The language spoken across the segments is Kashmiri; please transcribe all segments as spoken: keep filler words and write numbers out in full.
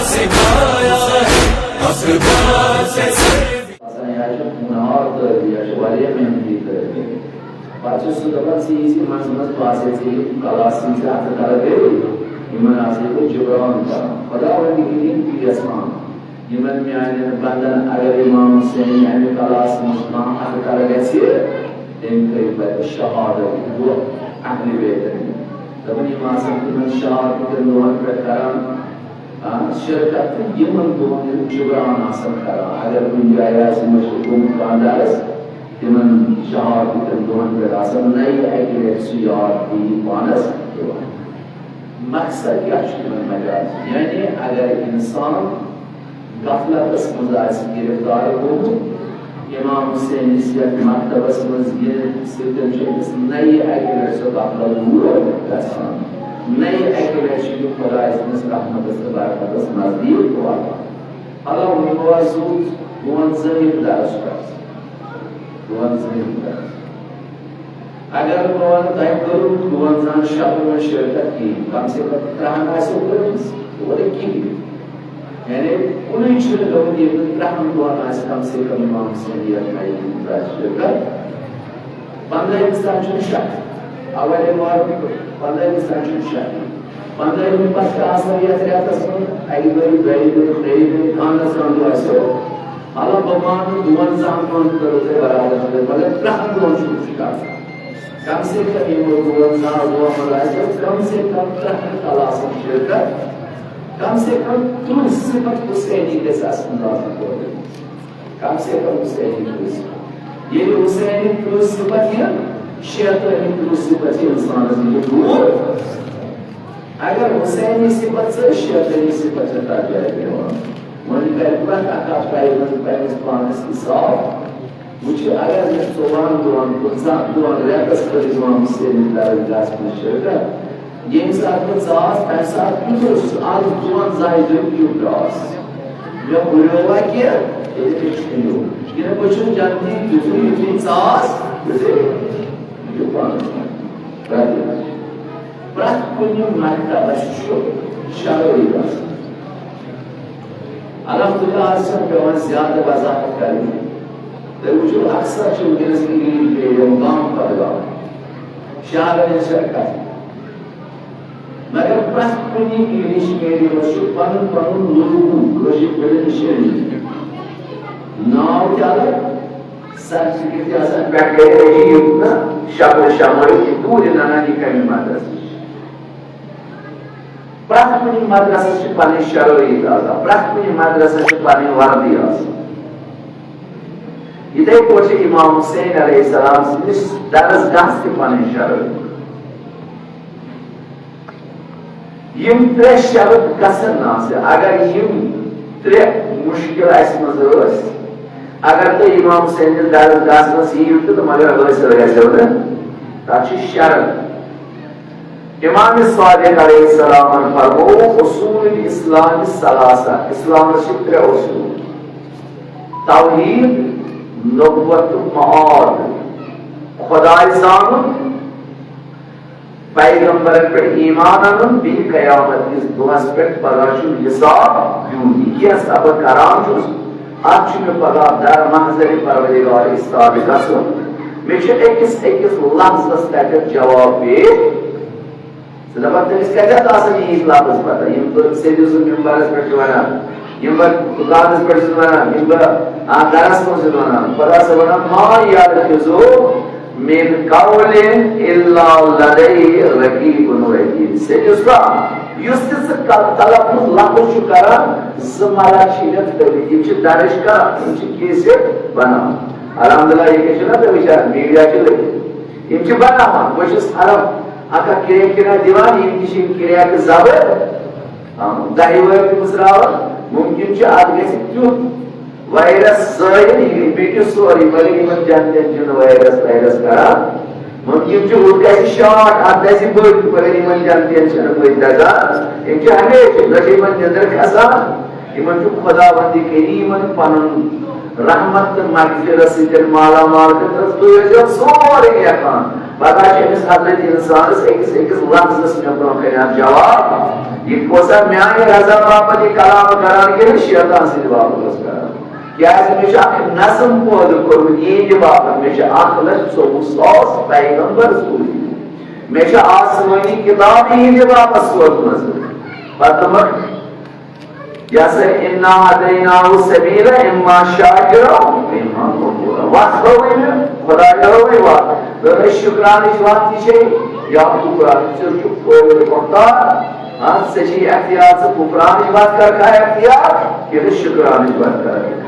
سکھایا ہے اقدار سے سر۔ آسان، یا چھُ ہُنہار طٲلبہِ، یا چھُ واریاہ محنتی طٲلبہِ۔ پتہٕ چھُ سُہ دَپان، ژٕ یی زِ منٛزٕ منٛزٕ، بہٕ آسے ژےٚ یِم کلاس یِم ژےٚ اَتھٕ تَلہٕ گٔے، یِمن آسے بہٕ جبران کران۔ خداوندِ کریم تہِ یژھان، یِمن میانٮ۪ن بندن اگر امام حسین امہِ کلاس منٛز کانٛہہ اَتھٕ تَلہٕ گژھِ، تٔمۍ تھٲوِو پتہٕ شہادت دۄہ اہلِ بیتن۔ دَپان، یِم آسن تِمن شہادتن دۄہن پٮ۪ٹھ کران، آ، شرکت تہٕ یِمن دۄہن ہُنٛد جبران آسان کران۔ اگر کُنہِ جایہِ آسہِ مٔشِتھ گوٚمُت کانٛہہ درس، تِمن شہادتن دۄہن پٮ۪ٹھ آسان نَیہِ اَکہِ لٹہِ سُہ یاد بیٚیہِ پانس یِوان۔ مقصد کیٛاہ چھُ تِمن مجازن؟ یعنی اگر انسان غفلتس منٛز آسہِ گرفتار گوٚمُت، امام حسینس یتھ مکتبس منٛز یِنہٕ سۭتۍ چھُ أمِس نَیہِ اَکہِ لٹہِ سُہ غفلت دوٗر گژھان، نَیہِ اَکہِ لٹہِ چھُ یہِ خداے سٕنٛدِس رحمتس تہٕ برکتس نزدیٖک واتان۔ الم، یِمو حظ سوٗز دۄن زٲہِد درس پٮ۪ٹھ، دۄن زٲہِد درس۔ اگر بہٕ وَنہٕ، تۄہہِ کٔرٕو دُوَنزاہَن شبن منٛز شرکت کِہیٖنۍ، کم سے کم ترٛہَن آسیو کٔرمٕژ، تورٕ کِہیٖنۍ۔ یعنی، کُنُے چھُنہٕ گوٚمُت، ییٚلہِ نہٕ ترٛہَن دۄہَن آسہِ کم سے کم امام حسینیت منٛز شرکت۔ پنٛدہمِس تام چھُنہٕ شک، اولے مارچ پنٛدہمِس تام چھُنہٕ شک۔ پنٛدہمہِ پتہٕ چھِ آسان یَتھ رٮ۪تَس منٛز اَکہِ دۄہہِ، دۄیہِ دۄہہِ، ترٛیٚیہِ دۄہہِ، خانَس منٛز آسیو۔ مطلب، بہٕ مانہٕ دُوَنزاہَن دۄہَن کٔرٕو تۄہہِ برابر، مگر ترٛہَن دۄہَن چھُنہٕ شِکار۔ کم سے کم یِمو دُوَنزاہَن دۄہَن منٛز آسیو کم سے کم ترٛہَن کلاسَن شرکت۔ کم سے کم تٕرٛہ صفت حسینی گژھِ آسٕنۍ لازم پٲٹھۍ۔ کم سے کم حسینی تٕرٛہ صفت۔ ییٚلہِ حسینی تٕرٛہ صفت یِن، شیطٲنی تٕرٛہ صفت چھِ اِنسانَس نِش دوٗر۔ اگر حسینی صفت سۭتۍ شیطٲنی صفت چھِ تَتھ جایہِ پٮ۪وان۔ وۄنۍ کَرِ پرٛٮ۪تھ اَکھ اَتھ پَزِ وۄنۍ پنٛنِس پانَس حِساب۔ وٕچھِ، اگر مےٚ ژۄوُہَن دۄہَن، پٕنٛژٕہَن دۄہَن، رٮ۪تَس کٔرِتھ امام حسینٕچ درسگاہَس منٛز شرکت، ییٚمہِ ساتہٕ بہٕ ژاس، تَمہِ ساتہٕ کیُتھ اوسُس؟ آز دُوَنزاہہِ دۄہہِ کیُتھ درٛاس؟ مےٚ ہُریووا کینٛہہ؟ ییٚلہِ مےٚ چھُنیو۔ کِنہٕ بہٕ چھُس جنتی تیُتھُے، یُتھُے ژاس، تیُتھُے یہِ پانَس منٛز۔ پرٛٮ۪تھ کُنہِ مکتبس چھُ شرٲیِط آسان۔ الحمدللہ، آز چھَنہٕ پٮ۪وان زیادٕ وضاحت کرٕنۍ۔ تُہۍ وٕچھِو، اکثر چھِ وٕنکیٚنَس انگلش میڈیم گام پتہٕ گام شہرن ہٕنٛز شرکت۔ مگر پرٛٮ۪تھ کُنہِ انگلش میڈیمس چھُ پنُن پنُن لوگو، کٲشِر پٲٹھۍ نِشٲنی۔ ناو تہِ الگ، سرٹیفکیٹ تہِ آسان، پٮ۪ٹھ گٔے عجیٖب نہ شکل شمٲیِتھ، یہِ دوٗرِ ننان یہِ کمہِ مدرسٕچ۔ پرٛٮ۪تھ کُنہِ مدرسس چھِ پنٕنۍ شرٲیِط آسان، پرٛٮ۪تھ کُنہِ مدرسس چھِ پنٕنۍ وردی آسان۔ یِتھَے پٲٹھۍ چھِ امام حسین علیہ السلام سٕنٛدِس درسگاہس تہِ پنٕنۍ شرٲیِط۔ یِم ترٛےٚ شرط گژھن نہٕ آسٕنۍ۔ اگر یِم ترٛےٚ مُشکِل اَسہِ منٛز ٲسۍ، اگر تُہۍ امام حسینِس درسگاہس منٛز یِیِو تہٕ، تہٕ مگر حٲصِل گژھیو نہٕ، تَتھ چھِ شرط۔ امام صادق علیہ السلامن فرموو، اصول الاسلام ثلاثہ، اسلامس چھِ ترٛےٚ اصول: توحید، نبوت تہٕ معاد، خداے زانُن، پیغمبرن پٮ۪ٹھ ایمان انُن، بیٚیہِ قیامت کِس دۄہس پٮ۪ٹھ پگاہ چھُ حساب دیُن۔ یہِ کینٛہہ سبق کران چھُس، اتھ چھُ مےٚ پگاہ در محضر پروردگار استاد گژھُن۔ مےٚ چھُ أکِس أکِس لفظس تتٮ۪تھ جواب پیش۔ ژٕ دپکھ، تٔمِس کتٮ۪تھ آسن یِہنٛدۍ لفظ پتہ؟ یِم بہٕ سیٚدِ سُہ ممبرس پٮ۪ٹھ چھُ ونان، یِم بہٕ دُکانس پٮ۪ٹھ چھُس ونان، یِم بہٕ اتھ گرس منٛز چھُس ونان، خدا صٲب ونان، ما یلفظ من قول الا لدیہ رقیب عتید۔ سیٚدِ سُہ، یُس تہِ ژٕ ک-، تلفظ لفظ چھُ کران، زٕ ملک چھِ یتھ تھٲوِتھ، یِم چھِ درج کران، یِم چھِ کیسہِ بناوان۔ الحمدللہ، یہِ کیٛاہ چھُنہ تُہۍ وٕچھان، میٖڈیا چھِ لٔگِتھ۔ یِم چھِ بناوان، بہٕ چھُس عرب اکھ اکھ کرٛیک کرٛیک دِوان، یِم تہِ چھِ یِم کرٛیکہٕ زبر، آ، دَہہِ وٲرۍ تہِ مٕژراوان۔ مُمکِن چھُ اَتھ گژھِ تیُتھ وایرس زٲیِل، یہِ گژھِ مِٹہِ سورُے، مگر یِمن جنتین چھُنہٕ وایرس وایرس کران۔ مُمکِن چھُ ہُتھ گژھِ شاٹ، اَتھ دَزِ بٔتۍ، مگر یِمن جنتین چھِنہٕ بٔتۍ دَزان۔ یِم چھِ ہمیشہِ، نہ چھِ یِمن نٮ۪نٛدٕر کھسان، یِمن چھُ خداوندِ کریٖمن پنُن رحمت تہٕ مغفرت سۭتۍ مالا مال کٔرمٕژ۔ تُہۍ ٲسۍزیو سورُے لیکھان، پتہ چھِ أمِس حضرت انسانس أکِس أکِس لفظس مےٚ برونٛہہ کنہِ اکھ جواب، یہِ اوسا میانہِ رضا باپتھ یہِ کلام کران کِنہٕ شیطان سٕنٛدِ باپتھ اوس کران؟ کیازِ مےٚ چھُ اکھ نظم پٲدٕ کوٚرمُت یِہنٛدِ باپتھ، مےٚ چھِ اکھ لچھ ژوٚوُہ ساس پیغمبر سوٗزمٕتۍ، مےٚ چھِ آسمٲنی کتاب یِہنٛدِ باپتھ سوزمٕژ۔ پتہٕ دوٚپمکھ، یہِ ہسا اِنا ہدیناہ السبیل اما شاکرا و اما کفورا۔ وَتھ ہٲوٕے مےٚ، خۄداے ہٲوٕے وَتھ۔ دوٚپُن، شُکرانٕچ وَتھ تہِ چھے یا کُفرانٕچ۔ ژےٚ چھُ فٲیدٕ مۄختار۔ ہاں، ژےٚ چھے اختیار، ژٕ کُفرانٕچ وَتھ کَرکھا اختیار کِنہٕ شُکرانٕچ وَتھ کَرکھا؟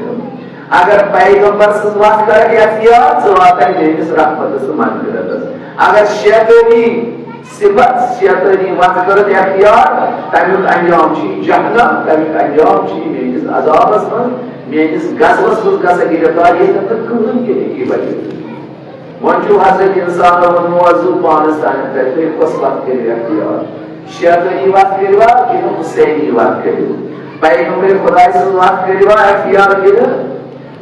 اگر پیغمبر سٕنٛز وَتھ کَرکھ اختیار، ژٕ واتکھ میٲنِس رحمتس تہٕ مغفرتس۔ اگر شیطٲنی صفت، شیطٲنی وَتھ کٔرٕتھ اختیار، تَمیُک انجام چھُ جہنم، تَمیُک انجام چھُ میٲنِس عذابس منٛز، میٲنِس غضبس منٛز گژھان گرفتار، ییٚتہِ نہٕ کٕہٕنۍ تہِ ہیٚکہِ بچِتھ۔ وۄنۍ چھُ حضرت انسان ووٚنمُت، موضوع پانس تام، تُہۍ کۄس وَتھ کٔرِو اختیار؟ شیطٲنی وَتھ کٔرِوا کِنہٕ حسینی وَتھ کٔرِو؟ پیغمبر خداے سٕنٛز وَتھ کٔرِوا اختیار کِنہٕ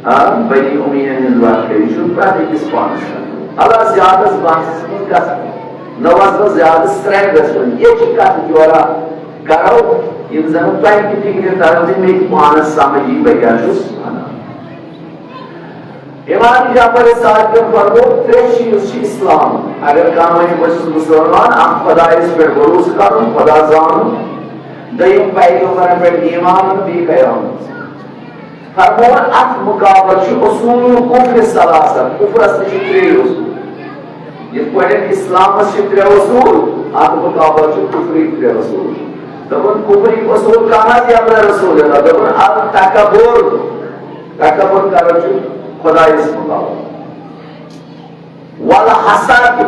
آ، بنی امیہ ہٕنٛز وَتھ کٔرِو، یہِ چھُ پرٛٮ۪تھ أکِس پانَس تام۔ اللہ زیادَس بحثَس منٛز گژھُن، نہ وَسو زیادٕ سرٛنٛگَس منٛز۔ یہِ چھِ کَتھ جورا کَرو، یِم زَن تۄہہِ تہِ فِکرِ تَرَن تہٕ مےٚ تہِ پانَس سَمجھ یی، بہٕ کیٛاہ چھُس وَنان۔ امام جعفر صادقن فرموو، ترٛےٚ چیٖز چھِ اِسلام۔ اگر کانٛہہ وَنہِ، بہٕ چھُس مُسلمان، اَکھ خۄدایَس پٮ۪ٹھ بھروسہٕ کَرُن، خۄدا زانُن، دوٚیِم پیغمبرَن پٮ۪ٹھ ایمان اَنُن، بیٚیہِ قیامت۔ فرمووُن، اتھ مقابل چھُ اصول الکفر ثلاثہ، کفرس تہِ چھِ ترٛے اصول۔ یِتھ پٲٹھۍ اسلامس چھِ ترٛےٚ اصول، اتھ مقابل چھُ کفرٕکۍ ترٛےٚ اصول۔ دوٚپُن، کفرٕکۍ اصول کم از کم رسول اللہ۔ دوٚپُن، التکبر، تکبر کران چھُ خدایس مقابل۔ والحسد،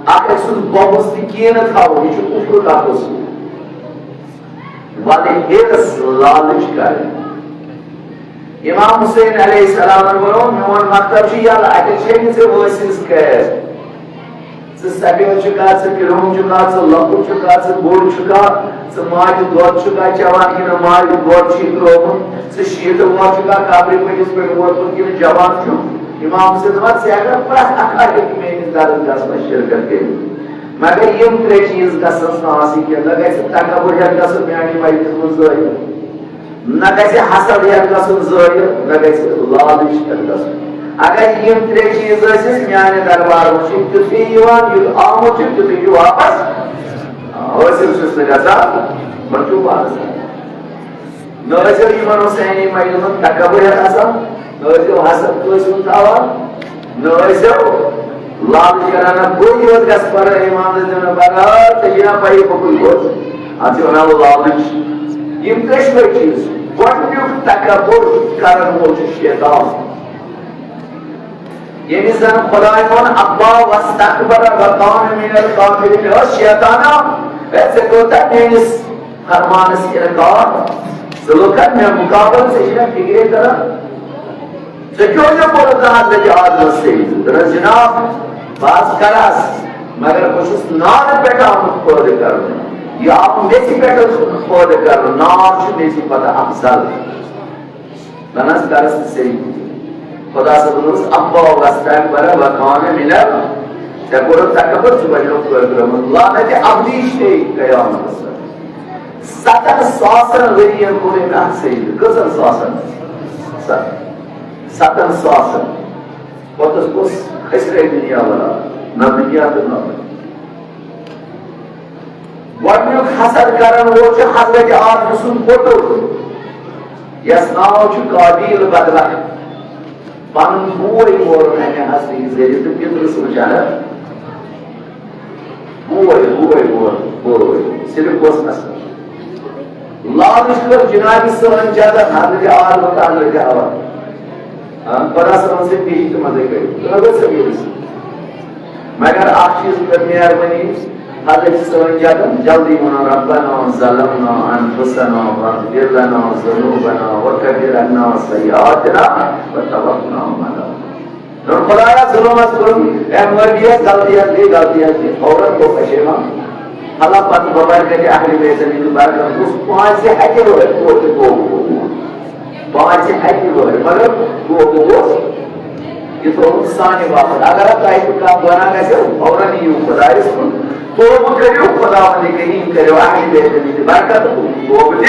اکھ أکۍ سُنٛد بغض تہٕ کینہٕ تھاوُن، یہِ چھُ کفرُک اکھ اصول۔ والحرص، لالچ کرٕنۍ۔ امام حسین علیہ السلامن ووٚن، میون مکتب چھُ یلہٕ، اتٮ۪تھ چھے نہٕ ژےٚ وٲنٛسہِ ہٕنٛز قید۔ ژٕ سفید چھُکھا، ژٕ کرٛہُن چھُکھا، ژٕ لۄکُٹ چھُکھا، ژٕ بوٚڑ چھُکھا، ژٕ ماجہِ دۄد چھُکھا چٮ۪وان کِنہٕ ماجہِ دۄد چھُے ترٛوومُت، ژٕ شیٖتہٕ وُہَر چھُکھا قبرِ پٔٹِس پٮ۪ٹھ ووتمُت کِنہٕ جوان چھُکھ؟ امام حسین دوٚپُن، ژٕ ہٮ۪ککھ پرٛٮ۪تھ اکھ اکھ ہیٚکہِ میٲنِس درس گاہس منٛز شرکت کٔرِتھ، مگر یِم ترٛےٚ چیٖز گژھن نہٕ آسٕنۍ کینٛہہ۔ نہ گژھِ تکبر ہٮ۪تھ گژھُن میانہِ مجلسہِ منٛز ظٲہِر، نہ گژھِ حسد ہٮ۪تھ گژھُن ظٲہِر، نہ گژھِ لالچ ہٮ۪تھ گژھُن۔ اگر یِم ترٛےٚ چیٖز ٲسِس، میانہِ دربارٕ منٛز چھُ تیُتھُے یِوان، یُتھ آمُت چھُ، تیُتھُے چھُ واپس۔ آ، حٲصِل چھُس نہٕ گژھان، وۄنۍ چھُ پانس تام۔ نہ ٲسِو یِمن حسینی مجلسن تکبر ہٮ۪تھ آسان، نہ ٲسِو حسد کٲنٛسہِ ہُنٛد تھاوان، نہ ٲسِو لالچ کران، نہ بُرٕ یوت گژھِ پران، ایمان دِنہٕ بغٲر، تہٕ یہِ نہ پَیہِ بہٕ کُس گوٚژھ۔ اَتھ چھِ وَنان لالچ۔ یِم دۄشوَے چیٖز چھِ۔ گۄڈٕنیُک تکبر کرن وول چھُ شیطان۔ ییٚمِس زَن خۄداے ووٚن، "ابا واستکبر وکان من الکافرین"، ہے شیطانا، ہے ژےٚ کوٗتاہ میٲنِس فرمانس اِنکار، ژٕ لوٚگ کَتھ مےٚ مُقابل، ژےٚ چھِ مےٚ فِکرے تَران۔ ژےٚ کیٛاہ اوس مےٚ کوٚرمُت حضرت آدمس سۭتۍ؟ دوٚپنس، "جناب، بہٕ حظ کرس، مگر بہٕ چھُس نارٕ پٮ۪ٹھ آمُت پٲدٕ کرنہٕ۔ یہِ آو میٚژِ پٮ۪ٹھ پٲدٕ کرنہٕ، نار چھُ میٚژِ پتہٕ افضل۔" بنس درس سیدی۔ خدا صٲب دوٚپُس، "ابا واستکبر وکان من ال-"، ژےٚ کوٚرُتھ تکبر، ژٕ بنیوکھ کٲفرن منٛز۔ لعنت ابدی چھے قیامتس پٮ۪ٹھ۔ ستن ساسن ؤرین کوٚر أمۍ اتھ سجدٕ۔ کٔژن ساسن؟ ستن۔ ستن ساسن۔ پوٚتُس گوٚژھ کھسرے دُنیا ولا، نہ دُنیا تہٕ نہ ٲخرت۔ گۄڈٕنیُک حسد کرن وول چھُ حضرت آدم سُنٛد پوٚتُر، یَس ناو چھُ قابیل بدلہ۔ پنُن بوے مورُن اَمہِ حسدٕ کہِ ذٔریعہٕ تہٕ پِترٕ سُنٛد جنت۔ بوے، بوے، بوے، بوے، صرف اوس حسد۔ لالچ کٔر جنابِ سٲنۍ جنت حضرت آدم تہٕ حضرت حوا۔ ہاں، خدا صٲبن سۭتۍ بیٚیہِ تہِ مدد کٔرِتھ۔ تہٕ اگر سۄ ییٚلہِ سۄ۔ مگر اکھ چیٖز کٔر مہربٲنی، حضرت سٲنۍ جنت جلدی وَنان، "ربنا ظلمنا انفسنا فاغفر لنا ذنوبنا وکفر عنا سیئاتنا وتوفنا مع الابرار۔" دوٚپُن، "خۄدایا، ظُلم حظ کوٚرُم، اے مٲفی حظ، غلطی حظ گٔے، غلطی حظ گٔے۔" فوراً گوٚو پشیمان۔ اللہ پتہٕ ببرکتِ اہلِ بیتن ہُنٛد برکت اوس پانٛژِ ہتہِ وٲرۍ توتہِ توبہٕ گوٚمُت۔ پانٛژِ ہتہِ وٲرۍ، مگر توبہٕ اوس۔ یہِ تھوٚوُن سانہِ باپتھ۔ اگر اَتھ تۄہہِ تہِ کانٛہہ گۄناہ گژھیو، فوراً یِیِو خۄدایَس کُن، توبہٕ کٔرِو، خۄداوندِ کریٖم کٔرِو اہلِ بیتَن ہِنٛدِ برکتہٕ کُن توبہٕ تہِ۔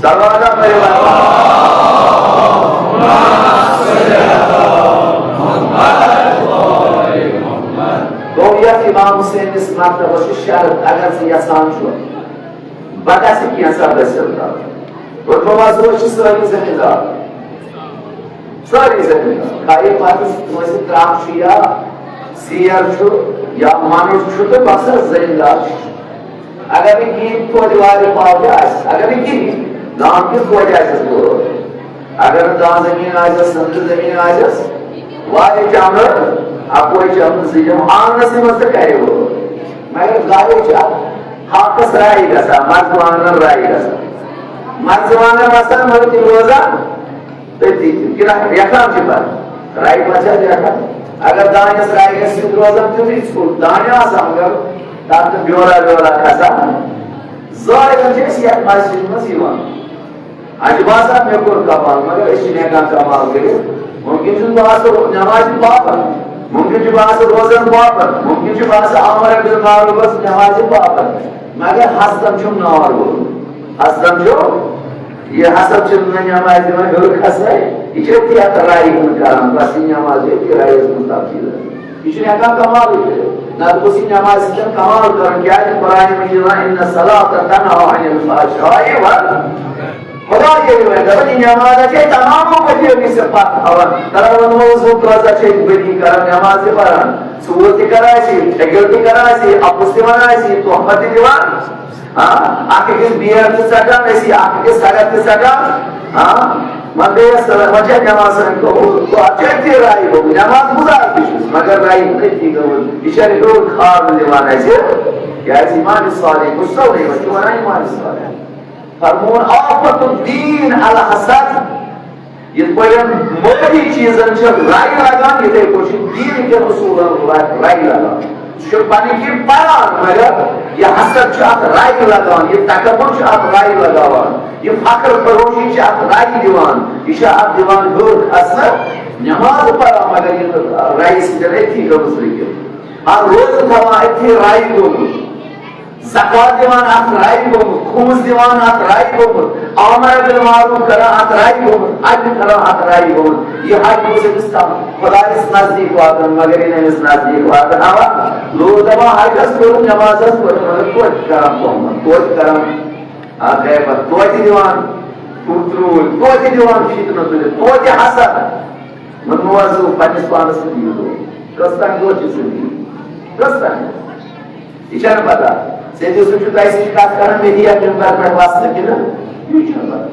صلوات پٔرِو۔ گوٚو یَتھ امام حسینَس مکتبَس چھُ شرط، اگر ژٕ یَژھان چھُ، بہٕ گژھٕ کینٛژھا حٲصِل کرُن۔ دوٚپمَس، أسۍ چھِ سٲری زٔمیٖندار۔ سٲری زٔمیٖندار۔ خالی پَتہٕ کٲنٛسہِ ترٛکھ چھُ یا سیر چھُ یا مَنُر چھُ تہٕ بَس حظ زٔمیٖندار چھُ۔ اگر نہٕ کِہیٖنۍ توتہِ وارِ پاو تہِ آسہِ، اگر نہٕ کِہیٖنۍ، گام کِس توتہِ آسٮ۪س وٲر۔ اگر نہٕ دَہ زٔمیٖن آسٮ۪س، سٕنٛدرِ زٔمیٖن آسٮ۪س، وارِ چَمرٕ، اَکوے چَمرٕ، زٕ چَمرٕ، آنٛگنَسٕے منٛز تہٕ کَرِ وٲر۔ مگر ظٲہِر چھُ اَتھ ہاکَس راے گژھان، مَرژٕوانٛگنَن راے گژھان۔ مَرژٕوانٛگَن وَسان، مگر تِم روزان تٔتی تہِ۔ کِنہٕ اَتھ رٮ۪کھان چھِ پَتہٕ؟ راے پَتہٕ چھِ اَتھ رٮ۪کھان۔ اگر دانٮ۪س راے گژھِ، سُہ تہِ روزان تیُتھُے ژھوٚٹ۔ دانہِ آسان، مگر تَتھ نہٕ بیورا ویورا کھسان۔ ظٲہِرَن چھِ أسۍ یَتھ مسجدِ منٛز یِوان۔ اَسہِ چھُ باسان، مےٚ کوٚر کمال، مگر أسۍ چھِنہٕ ہٮ۪کان کمال کٔرِتھ۔ مُمکِن چھُ بہٕ آسہٕ نٮ۪مازِ پابنٛد، مُمکِن چھُ بہٕ آسہٕ روزن پابنٛد، مُمکِن چھُ بہٕ آسہٕ امر بالمعروفس نٮ۪مازِ پابنٛد، مگر حسدن چھُم نار ووٚتھمُت۔ حسدن چھُ، یہِ حسد چھُنہٕ مےٚ نٮ۪مازِ منٛز ہیوٚر کھسنَے، یہِ چھُ أتھی اَتھ رایہِ ہُنٛد کران، بس یہِ نٮ۪ماز چھِ أتھی رایَس منٛز تبدیٖل۔ یہِ چھُنہٕ ہٮ۪کان کمالٕے کٔرِتھ۔ نتہٕ گوٚژھ یہِ نٮ۪مازِ سۭتۍ کمال کرُن۔ کیازِ؟ قرآنِ مجیدَن، "ان الصلاۃ تنہی عن الفحشاء والمنکر۔" خدا ییٚلہِ وۄنۍ دَپان، یہِ نٮ۪ماز چھے تمامو بدیو نِش ژےٚ پتھ تھاوان۔ کران وۄنۍ موضوع، روزہ چھے بدی کران، نٮ۪ماز تہِ پران، ژوٗر تہِ کران آسی، ٹھگِل تہِ کران آسی، اپُز تہِ وَنان آسی، تہمت تہِ دِوان۔ ہاں، اکھ أکِس بیٹ تہِ ژٹان، أسی اکھ أکِس سرد تہِ ژٹان۔ ہاں، وۄنۍ گٔیَس، وۄنۍ چھےٚ نٮ۪ماز سٲنۍ قبوٗل۔ تو اَتھ چھِ أتھی رایہِ گوٚمُت۔ نٮ۪ماز گُزار تہِ چھُس، مگر رایہِ ہُنٛد أتھی گوٚمُت۔ یہِ چھےٚ رِپورٹ خاب دِوان اَسہِ۔ کیٛازِ ایمان صالح، بہٕ چھُسو نہٕ یِوان، چھُ وَنان ایمان صالح۔ فرمون آفت الدین الحسد۔ یِتھ پٲٹھۍ مٲلی چیٖزن چھِ راے لگان، یِتھے پٲٹھۍ چھِ دیٖن کٮ۪ن اصوٗلن را-، راے لگان۔ سُہ چھُ پنٕنۍ کِنۍ پران، مگر یہِ حسد چھُ اتھ راے لگان، یہِ تکبر چھُ اتھ راے لگاوان، یہِ فخر فروشی چھِ اتھ راے دِوان، یہِ چھُ اتھ دِوان ہیوٚر کھسنہٕ۔ نٮ۪ماز پران، مگر یہِ راے سۭتۍ أتھی گٔمٕژ رٔکِتھ۔ اتھ روزٕ تھاوان أتھی راے گوٚمُت۔ زکوٰۃ دِوان اتھ راے گوٚمُت، خمس دِوان اتھ راے گوٚمُت، امر بالمعروف کران اتھ راے گوٚمُت، حج کران اتھ راے گوٚمُت۔ یہِ حج اوس أمِس تام خدایس نزدیٖک واتان، مگر ییٚلہِ أمِس نزدیٖک واتان آو، لوٗکھ دپان، "حجس کوٚرُن، نمازس کوٚرُن، مگر توتہِ کران تہمت، توتہِ کران غیبت، توتہِ دِوان تُرٛ ترٛوٗلۍ، توتہِ دِوان فتنہٕ تُلِتھ، توتہِ حسد۔" وۄنۍ موضوع پننِس پانس سۭتۍ یہِ گوٚو۔ کٔژ تام دۄہ چھِ زندگی؟ کٔژ تام دۄہ؟ یہِ چھَنہٕ پتہ۔ سیدِ یوسف چھُ تۄہہِ سۭتۍ کتھ کران، مےٚ دِیا ممبر پٮ۪ٹھ وسنہٕ کِنہٕ؟ یہِ چھُنہٕ پتہ۔